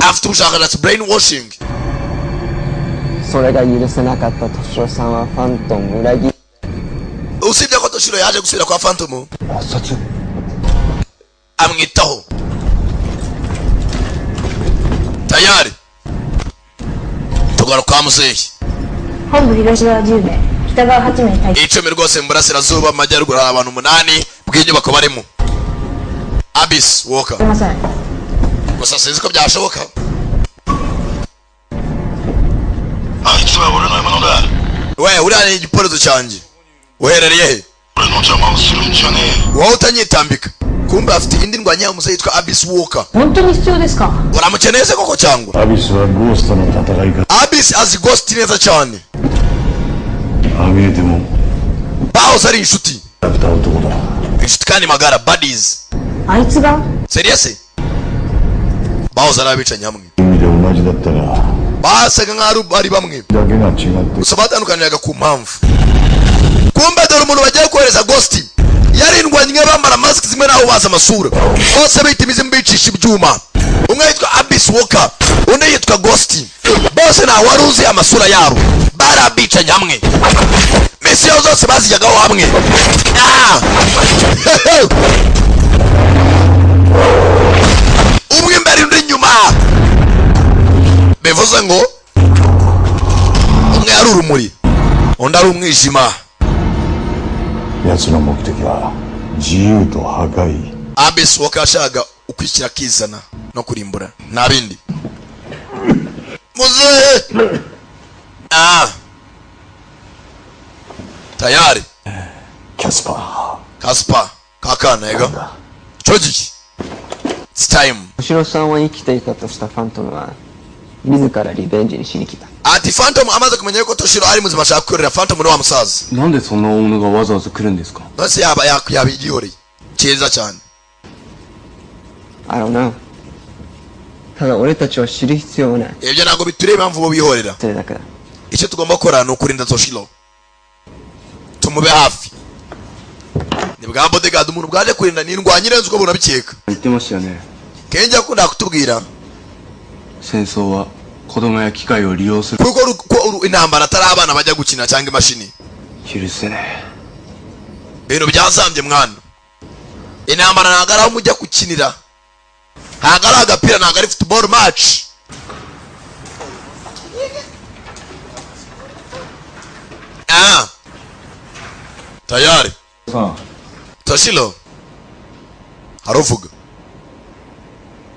Afite ubushakashatsi brainwashing. それが許せなかった敏郎さんはファントム裏切 Usibye ko Toshiro yaje gusubira kwa Phantom amwitaho tayari. Tugaruka kwa muzehe. 本部東側10名、北側8名待機。 Icumi rwose mu burasirazuba, mu majyaruguru hari abantu 8 bw'inyubako barimo Abyss Walker. すいません。 Gusa sinzi ko byashoboka. あいつは俺の獲物だ。 We, uriya ni igiporezo cyanjye. Uherereye he? 俺の邪魔をするんじゃねえ。 Wowe utanyitambika. Kumbe afite indi ndwanya umusore yitwa Abyss Walker. 本当に必要ですか？ Uramukeneye se koko cyangwa? アビスはゴーストの戦い方。 Abyss azi Ghost neza cyane. ああ見えても Bahoze ari inshuti. ラクタ男だ。 Inshuti kandi magara, buddies. あいつが Serious? Bahoze ari abicanyi hamwe. 意味で同じだったが、 Basaga nk'aho ari bamwe. だけが違って Gusa batandukaniraga ku mpamvu. Kumbe dore umuntu bagiye kohereza Ghost yarindwanye, bambara mask zimwe naho baza amasura bose, bita imizimu, bicisha ibyuma. Umwe yitwa Abyss Walker, undi yitwa Ghost. Bose nta wari uzi amasura yabo, barabicanye hamwe, misiyo zose bazijyagaho hamwe. Ah! Umwe imbere undi inyuma, bivuze ngo umwe ari urumuri undi ari umwijima. 奴の目的は自由と破壊。 Abyss Walker yashakaga ukwishyira akizana no kurimbura, nta bindi. Muzehe ah, tayari. キャスパ Kaspa kakana ega cyo gihe, it's time. 敏郎さんは生きていたとしたファントムは自らリベンジにしに来た。 Ati Phantom amaze kumenya yuko Toshiro ari muzima ashaka kwikorera. Phantom ni wa musaza. なんでそんな大物がわざわざ来るんですか？ None yaba yabigihoreye cyiza cyane. I don't know. ただ俺たちは知る必要はない。 Ibyo ntabwo bitureba impamvu bo bihorera. それだけだ。 Icyo tugomba gukora ni ukurinda Toshiro, tumube hafi. Ni bwa bodyguard, umuntu bwaje kurinda ni indwanyi irenze uko bunabikeka. 言ってましたよね。 Kenji akunda kutubwira. 戦争は子供や機械を利用する。 Kuko ko intambara atari abana bajya gukina cyangwa imashini. 許せね Ibintu byazambye mwana, intambara ntabwo ari aho mujya gukinira. Ntabwo ari agapira, ntabwo ari football match. Ah, tayari. さん。 Toshiro haruvuga.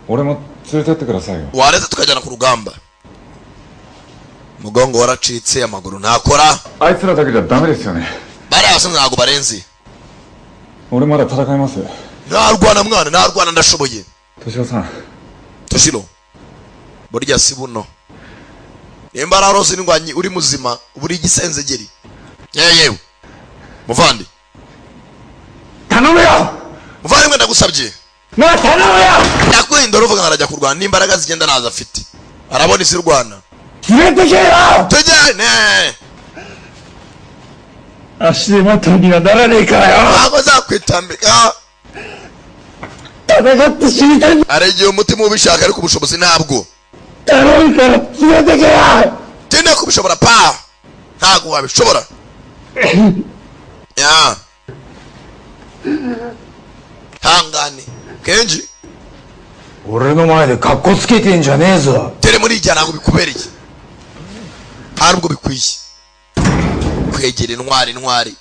俺も連れてってくださいよ。 Waretse tukajyana ku rugamba? Umugongo waracitse, amaguru ntakora. あいつらだけじゃダメですよね。 Bariya basore ntabwo barenze. 俺まだ戦います。 Narwana mwana, narwana, ndashoboye. 敏夫さん。 Toshiro, burya si buno nimba ararose indwanyi uri muzima buri igisenzegeri. Yewe yewe muvandi, muvandimwe, ndagusabye, ndakwinda. Uruvuga ngo arajya kurwana n'imbaraga zigenda nazo afite, arabona isi rwana. Tujyane. 足手まといにはならねえからよ。 Ntabwo nzakwitambika. 戦って死にたいんだ。 Hari igihe umutima ubishaka ariko ubushobozi ntabwo. 頼むから連れてけよ。 Tenda kubishobora pa, ntabwo wabishobora ya. Hangane Kenji. 俺の前でカッコつけてんじゃねえぞ。 Tere muri ijya ntabwo bikubereye, nta nubwo bikwiye kwegera intwari. Intwari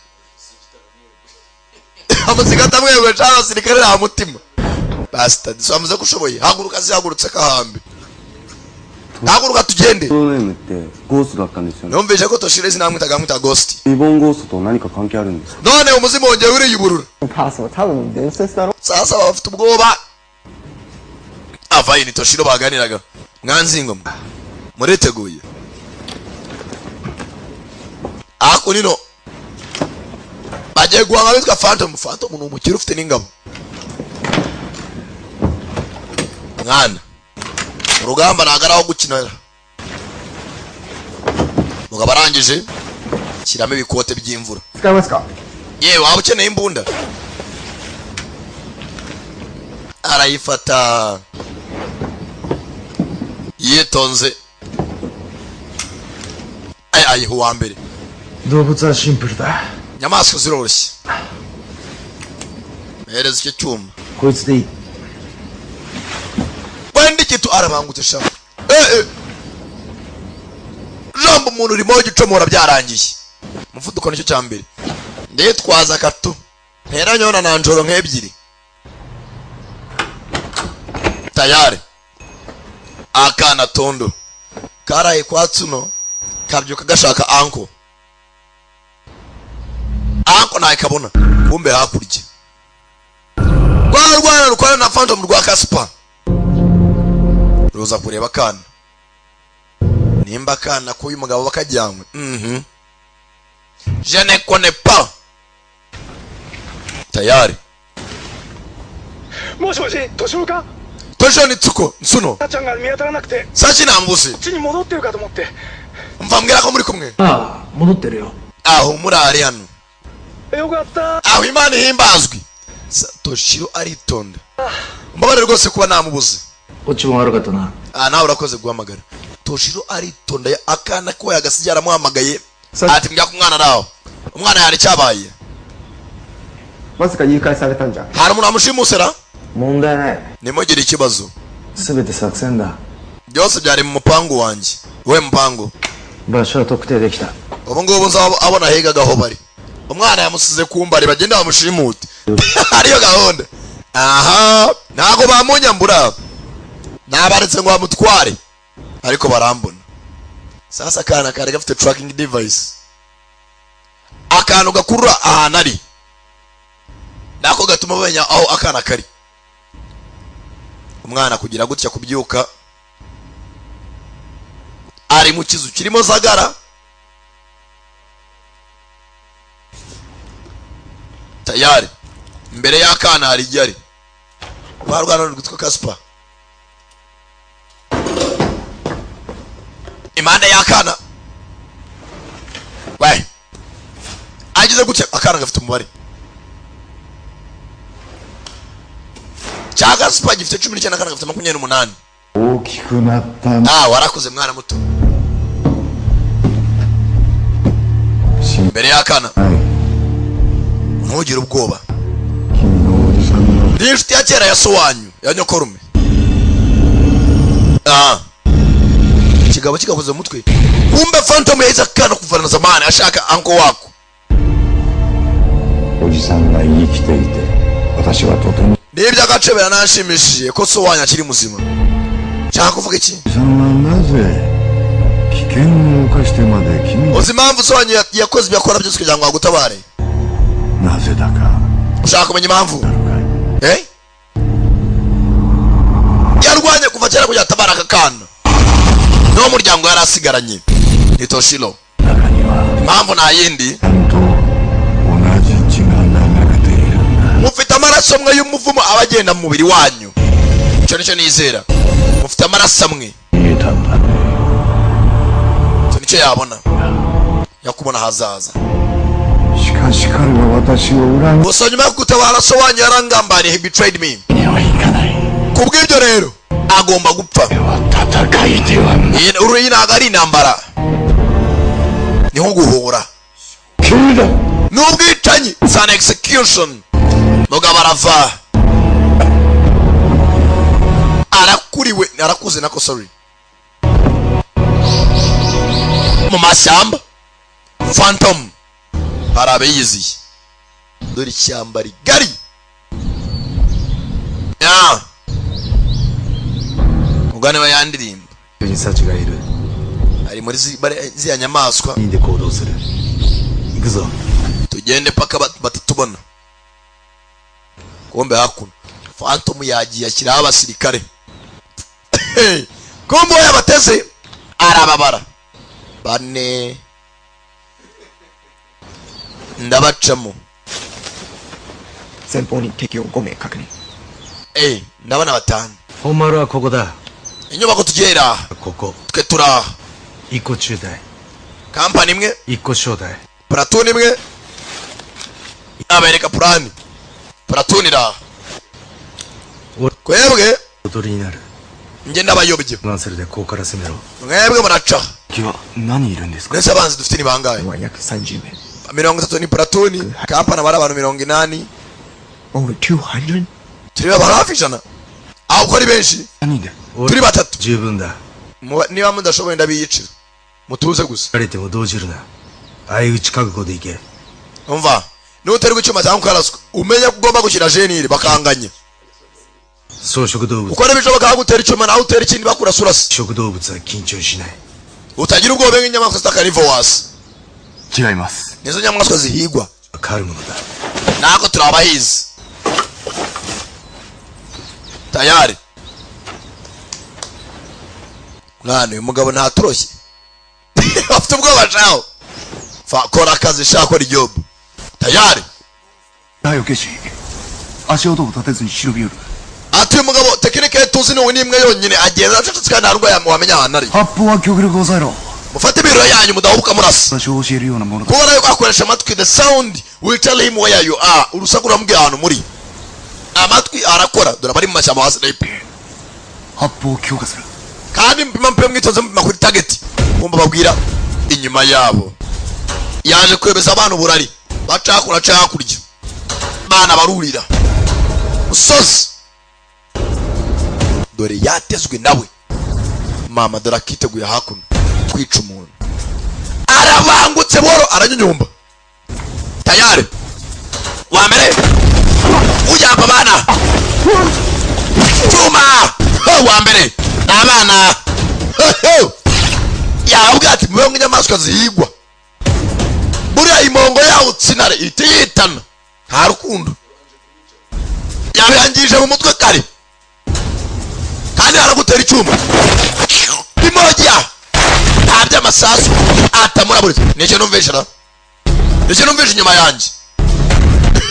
amusiga atamwegwe cyangwa abasirikare nta mutima. Bastard, so ko ushoboye. Haguruka, zihagurutse kahambe, haguruka tugende. フルネームってゴーストだったんですよね。 Numvise ko Toshiro izina bamwitaga, bamwita Ghost. リボンゴーストと何か関係あるんですか？ None umuzimu wongeye uriyuburura. パスも多分伝説だろ。 Sasa bafite ubwoba. Avayo ni Toshiro baganiraga. Mwanzingo mwe muriteguye? Ako nino bagiye guhanga bitwa Phantom. Phantom ni umukire ufite n'ingabo. Mwana, urugamba ntabwo ari aho gukinira. Mugabo arangije shyiramo ibikote by'imvura. 使いますか？ Yewe, waba ukeneye imbunda? Arayifata yitonze, ay ayiha uwa mbere. 動物はシンプルだ。 Inyamaswa ziroroshye. Mpereza icyo cyuma. こいつでいい。 Wenda ikintu arabangutse sha. Eh eh, jambo umuntu urimo gicomora byarangiye. Umuvuduko nicyo cya mbere. Nditwaza akatu nteranyona na njoro nk'ebyiri tayari. Akana tondo karaye kwa tsuno kabyuka gashaka anko, anko nawe kabona. Kumbe hakurya rwa rwana rukorana na Phantom rwa Kaspa ruza kureba akana, nimba akana k'uyu mugabo bakajyanywe. Je ne connais pas. Tayari. もしもし、敏夫か？ Toshiro ni Tsuko Nsuno. さっちゃんが見当たらなくて、 Sachi nambuze. こっちに戻ってるかと思って。 Mva mbwira ko muri kumwe. ああ、戻ってるよ。 Aho muri ari hano. よかった。 Aho Imana ihimbazwe. Toshiro aritonda. Mbabarire rwose kuba namubuze. こっちも悪かったな。 Ah, nawe urakoze guhamagara. Toshiro aritonda, akana ko yagasize yaramuhamagaye ati mbwira ko umwana ari aho. Umwana yari cyabaye. まさか誘拐されたんじゃ。 Hari umuntu wamushimusera? 問題ない。 Nimugire ikibazo. 全て作戦だ。 Byose byari mu mupangu wanjye. We mupangu. 場所は特定できた。 Ubu ngubu nzaba abona higaga aho bari. Umwana yamusize ku mbari, bagenda bamushimute. Ariyo gahunda. Aha, ntago bamunyambura. Nabaretse ngo bamutware. Ariko barambona. Sasa akana kari gafite tracking device. Akantu gakurura ahantu ari. Nako gatuma bamenya aho akana kari. Umwana kugira gutya kubyuka ari mu kizu kirimo zagara. Tayari imbere y'akana hari igari rwa rwana rwitwa Kaspa. Impande y'akana we ageze gutya, akana gafite umubare cya Kaspa gifite 19, akana gafite 28. 大きくなったな。 Ah, warakuze mwana muto. Imbere y'akana, ntugire ubwoba, 君のおじさんの Ndi inshuti ya kera ya so wanyu ya nyokorume. Ah, ikigabo kigakoze mu mutwe. Kumbe Phantom yahise akana kuva na zamani ashaka uncle wako. おじさんが生きていて私はとても Ni iby'agaciro, birananshimishije ko so wanyu akiri muzima. Nshaka kuvuga iki? おじさんはなぜ危険を冒してまで君 Uzi impamvu so wanyu yakoze ibyo akora byose kugira ngo agutabare? なぜだか Ushaka kumenya impamvu? Eh, yarwanye kuva kera kugira atabara aka kana, niwo muryango yari asigaranye, ni Toshiro. Impamvu nta yindi, 同じ血が流れている。 mufite amaraso amwe y'umuvumo aba agenda mu mubiri wanyu. Icyo nicyo nizera, mufite amaraso amwe. 見えたんだ。 Icyo nicyo yabona, yakubona ahazaza. しかし彼は私を裏切 Gusa nyuma yo gutabara so wanyu yarangambaniye, he betrayed me. Kubw'ibyo rero agomba gupfa. 戦いでは Iyi uru ntabwo ari intambara, ni nko guhura, ni ubwicanyi, it's an execution. Mugabo arava, arakuriwe, arakuze nako, sorry, mu mashyamba. Phantom hari abiyiziye, dore ishyamba rigari ya mugane wa yandirimbo. に幸がいる。 Ari muri ziriya nyamaswa. 人で行動する。行くぞ。 Tugende paka batatubona. Kumbe hakuno Phantom yagiye ashyiraho abasirikare. Kumbe uwo yabateze arababara bane, ndabacamo. 前方に敵を5名確認。 Eh, ndabona batanu. 本丸はここだ。 Inyubako tugiye iraha. ここ。 Twe turaha. 一個中隊。 Kampani imwe. 一個小隊。 Platoon imwe, abereka plan, platoon iraha, twebwe おとりになる。 Njye ndabayobye. マンセルでここから攻めろ。 Mwebwe muraca. 敵は何いるんですか？ Ndetse abanzi dufite ni bangahe? 約30名。 30 ni platoon, kampani abari abantu 80. Over 200? Turi abantu hafi 100, aho uko ari benshi. 何で Turi batatu. 十分だ。 Niba mudashoboye ndabiyicira, mutuze gusa. られても動じるな。相打ち覚悟でいけ。 Umva, nuterwa icyuma cyangwa ukaraswa, umenye ko ugomba gushyira jenire bakanganye. 草食動物。 Ukora ibishoboka, bagutera icyuma nawe utera ikindi, bakurasa urasa. 食動物は緊張しない。 Utagira ubwoba nk'inyamaswa zita carnivores. 違います。 Nizo nyamaswa zihigwa. 変わるものだ。 Ntabwo turi abahizi tayari. Mwana, uyu mugabo ntatoroshye, afite ubwoba shaho. Fa kora akazi sha, kora igihugu tayari. だよ、ケシ。足音を立てずに忍び寄る。 Ati uyu mugabo tekinike ye tuzi ni ni imwe yonyine, agenda acecetse kandi nta n'ubwo wamenya ahantu ari. 発砲は極力抑えろ。 Mufate ibiro yanyu, mudahubuka murasa. 場所を教えるようなものだ。 Kuba nayo akoresha amatwi. The sound will tell him where you are. Urusaku ruramubwira ahantu muri. Amatwi arakora, dore abari mu mashyamba wa sniper. 発砲を強化する。 Kandi mpima mpe mwitonze, mupima kuri target. Kumva babwira inyuma yabo, yaje kwemeza abantu uburari, baca hakuno, aca hakurya, bana barurira musozi. Dore yatezwe nawe mama, dore akiteguye hakuno kwica umuntu, arabangutse buhoro, aranyunyumba tayari wa mbere ujyamba abana cyuma. Ho, wa mbere ni abana. Ho, ho. Yavuga ati mubeho nk'inyamaswa zihigwa, buriya imongo yawo tsinare ihita yitana, nta rukundo. Yabirangije mu mutwe kare, kandi aragutera icyuma imoja, nta by'amasasu atamuraburitse. Nicyo numvishe ra, nicyo numvishe inyuma yanjye.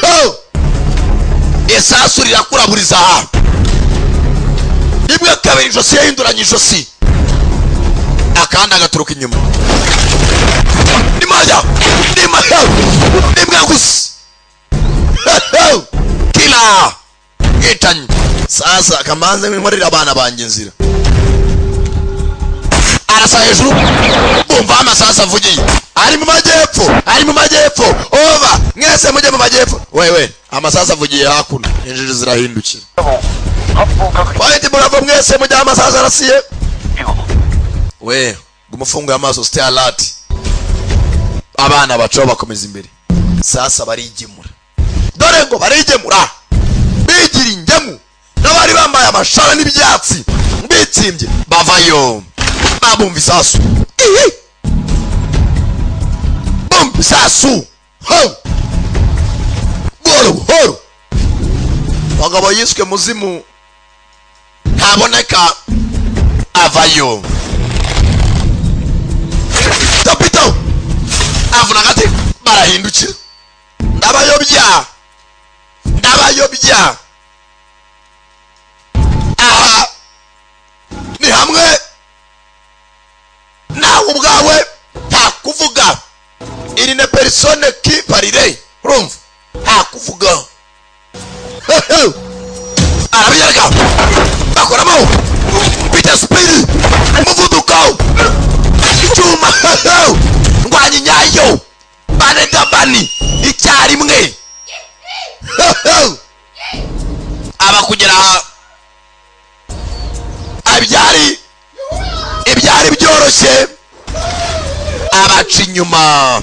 Ho! Isasu rirakuraburiza aha rimwe, kabiri, ijosi yahinduranye ijosi, akandi agaturuka inyuma. Nimajya nimajya rimwe gusa kila bwicanyi. Sasa kamanze nkorera abana banjye inzira, arasa hejuru, bumva amasasu avugiye ari mu majyepfo, ari mu majyepfo, over, mwese mujye mu majyepfo. Wewe, amasasu avugiye hakuno, injiji zirahindukira. Point Bravo, mwese mujye aho amasasu arasiye. We guma ufunguye amaso, stay alert. Abana bacaho bakomeza imbere. Sasa barigemura, dore ngo barigemura bigira ingemu n'abari bambaye amashara n'ibyatsi bitsimbye bavayo babumva isasu. Ihi! Bumva isasu ho buhoro buhoro. Abagabo yiswe muzimu ntaboneka, avayo topito avuna agati, barahindukira. Ndabayobya, ndabayobya. Aha ni hamwe nawe ubwawe nta kuvuga, il n'est personne qui parle. Urumva, nta kuvuga. Arabiyereka, bakoramo bita speed, umuvuduko, icyuma ndwanya nyayo banegabani icyarimwe aba kugera abyari ibyari byoroshye, abaca inyuma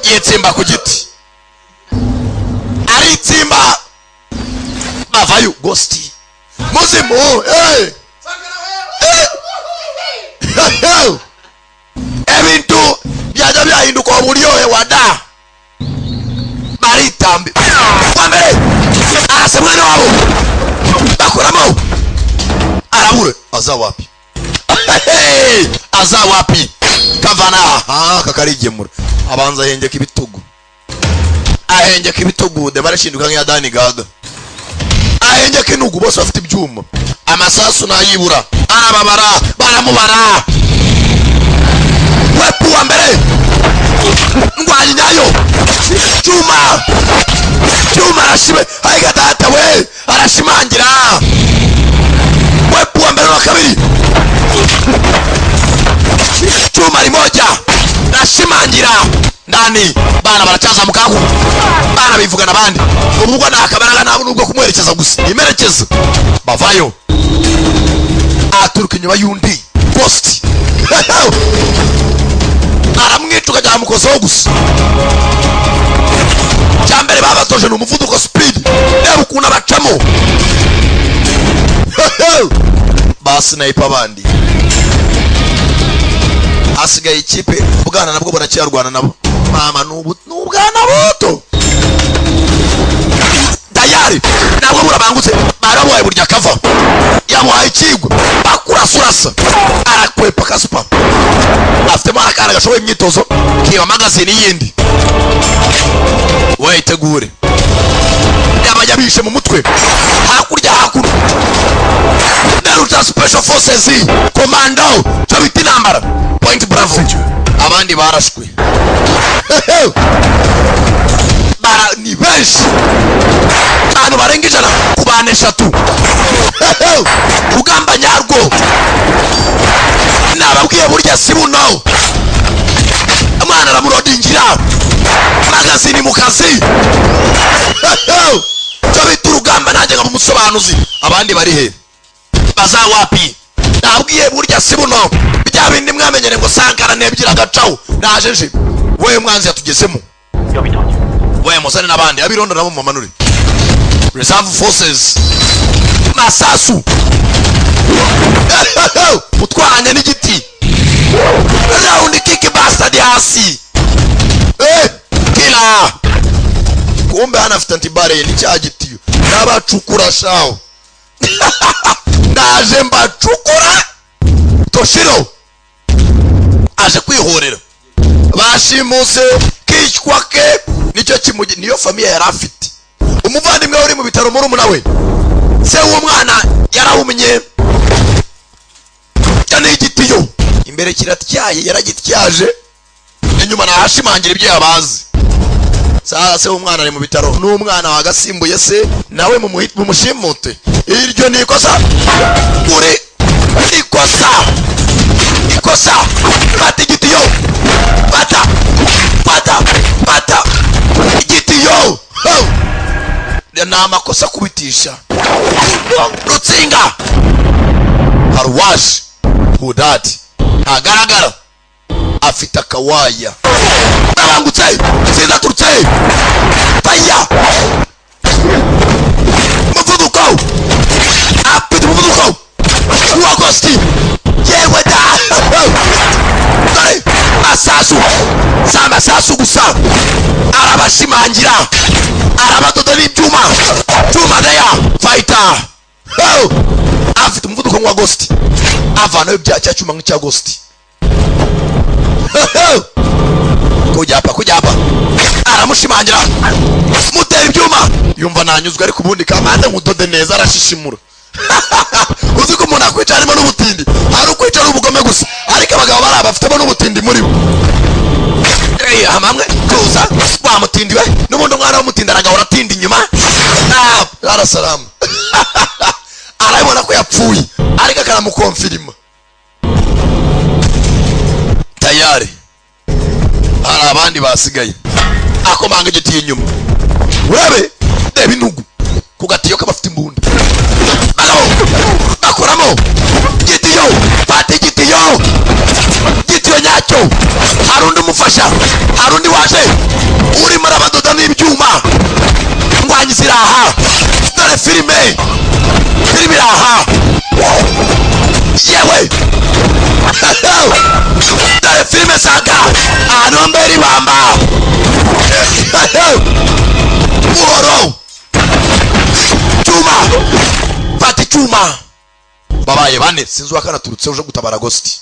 yitsimba ku giti, aritsimba bavayo. Ghost muzimu, eh eh, ebintu byajya byahinduka uburyohe wada. Baritambi kwa mbere arasa mwana wabo, bakoramo arabure. Aza wapi? Aza wapi? Kavana aha kakarigemura, abanza ahengeka ibitugu, ahengeka ibitugu de barashinduka nk'iya Dani Gaga, ahengeka inugu. Bose bafite ibyuma, amasasu nayibura, arababara, baramubara. Wepu wa mbere ndwanya nyayo, cyuma cyuma, arashime ayiga data we, arashimangira. Wepu wa mbere wa kabiri, chuma limoja nashimangira ndani. Bana baracyazamuka, bana bivugana abandi ubwo nta kabaraga nabo nubwo kumwerekeza gusa imerekezo. Bavayo aturuka inyuma y'undi post, aramwica ukajya mukozaho gusa. Cyambere babatoje ni umuvuduko, speed. Reba ukuntu abacamo ba sniper abandi. Hasigaye ikipe, ubwana nabwo buracyarwana nabo. Mama n'ubwana buto tayari nabwo burabangutse, barabuhaye burya kava yamuhaye ikigwa, bakurasurasa arakwepa kasupa. Afitemo akana gashoboye imyitozo, kiba magazine yindi wetegure yaba yabishe mu mutwe. Hakurya hakuno Naruto Special Forces Commando cyo bita intambara Point Bravo, abandi barashwe bara ni benshi, abantu barenga 100 ku bantu 3. Rugamba nyarwo nababwiye burya si buno. Umwana aramurodingira magazini mu kazi cyo bita urugamba, nanjye nkaba umusobanuzi. Abandi bari he? Bazawapi? Nabwiye burya si buno, bya bindi mwamenyere ngo Sankara nebyira agacaho naje nje. We mwanzi yatugezemo, we muzane n'abandi abirondo nabo mumanure. Reserve Forces masasu utwanya n'igiti, round kick bastard hasi. Kila kumbe hana afite antibare ni cya gitiyo n'abacukura shawo. Ndaje mbacukura. Toshiro aje kwihorera bashimuse kishywa ke nicyo kimugi, niyo famiye yari afite. Umuvandimwe uri mu bitaro murumuna we se w'umwana yarahumye cyane, igitiyo imbere kiratyaye, yaragityaje inyuma nahashimangira ibyo yabazi. Sasa se w'umwana ari mu bitaro n'umwana wagasimbuye se nawe mumushimute. Iryo ni ikosa, uri ikosa, ikosa. Fata igitiyo, fata fata fata igitiyo. Ni amakosa kubitisha rutsinga haruwaje. Hudati ntagaragara, afite akawaya. Arabangutse, sinzi aturutse. Faya umuvuduko, afite umuvuduko wa Ghost. Yewe da, dore masasu, si amasasu gusa, arabashimangira, arabadoda n'ibyuma, cyuma deya fighter. Oh! Afite umuvuduko wa Ghost, avanayo bya cya cyuma nk'icya Ghost. Kujyapa kujyapa, aramushimangira, mutera ibyuma, yumva nanyuzwe. Ariko ubundi kamanze nkudode neza. Arashishimura. Uzi ko umuntu akwica harimo n'ubutindi? Hari ukwica ari ubugome gusa, ariko abagabo bari bafitemo n'ubutindi muri bo. Eh, hamwe tuza wa mutindi we. N'ubundi umwana w'umutindi aragahora atinda inyuma. Ah, arasalamu, arabibona ko yapfuye, ariko akanamukonfirima. Tayari hari abandi basigaye. Akomanga igiti inyuma, urebe, reba intugu ku gatiyo k'abafite imbunda. Bagabo bakoramo gitiyo, fata igitiyo, gitiyo nyacyo. Hari undi umufasha, hari undi waje urimo arabadoda n'ibyuma. Ndwanyi ziri aha, dore filime, filime iri aha. Yewe, dore filime saga ahantu mbere ibamba buhoro. Cyuma, fata icyuma. Babaye bane, sinzi uwakanaturutse uje gutabara Ghost.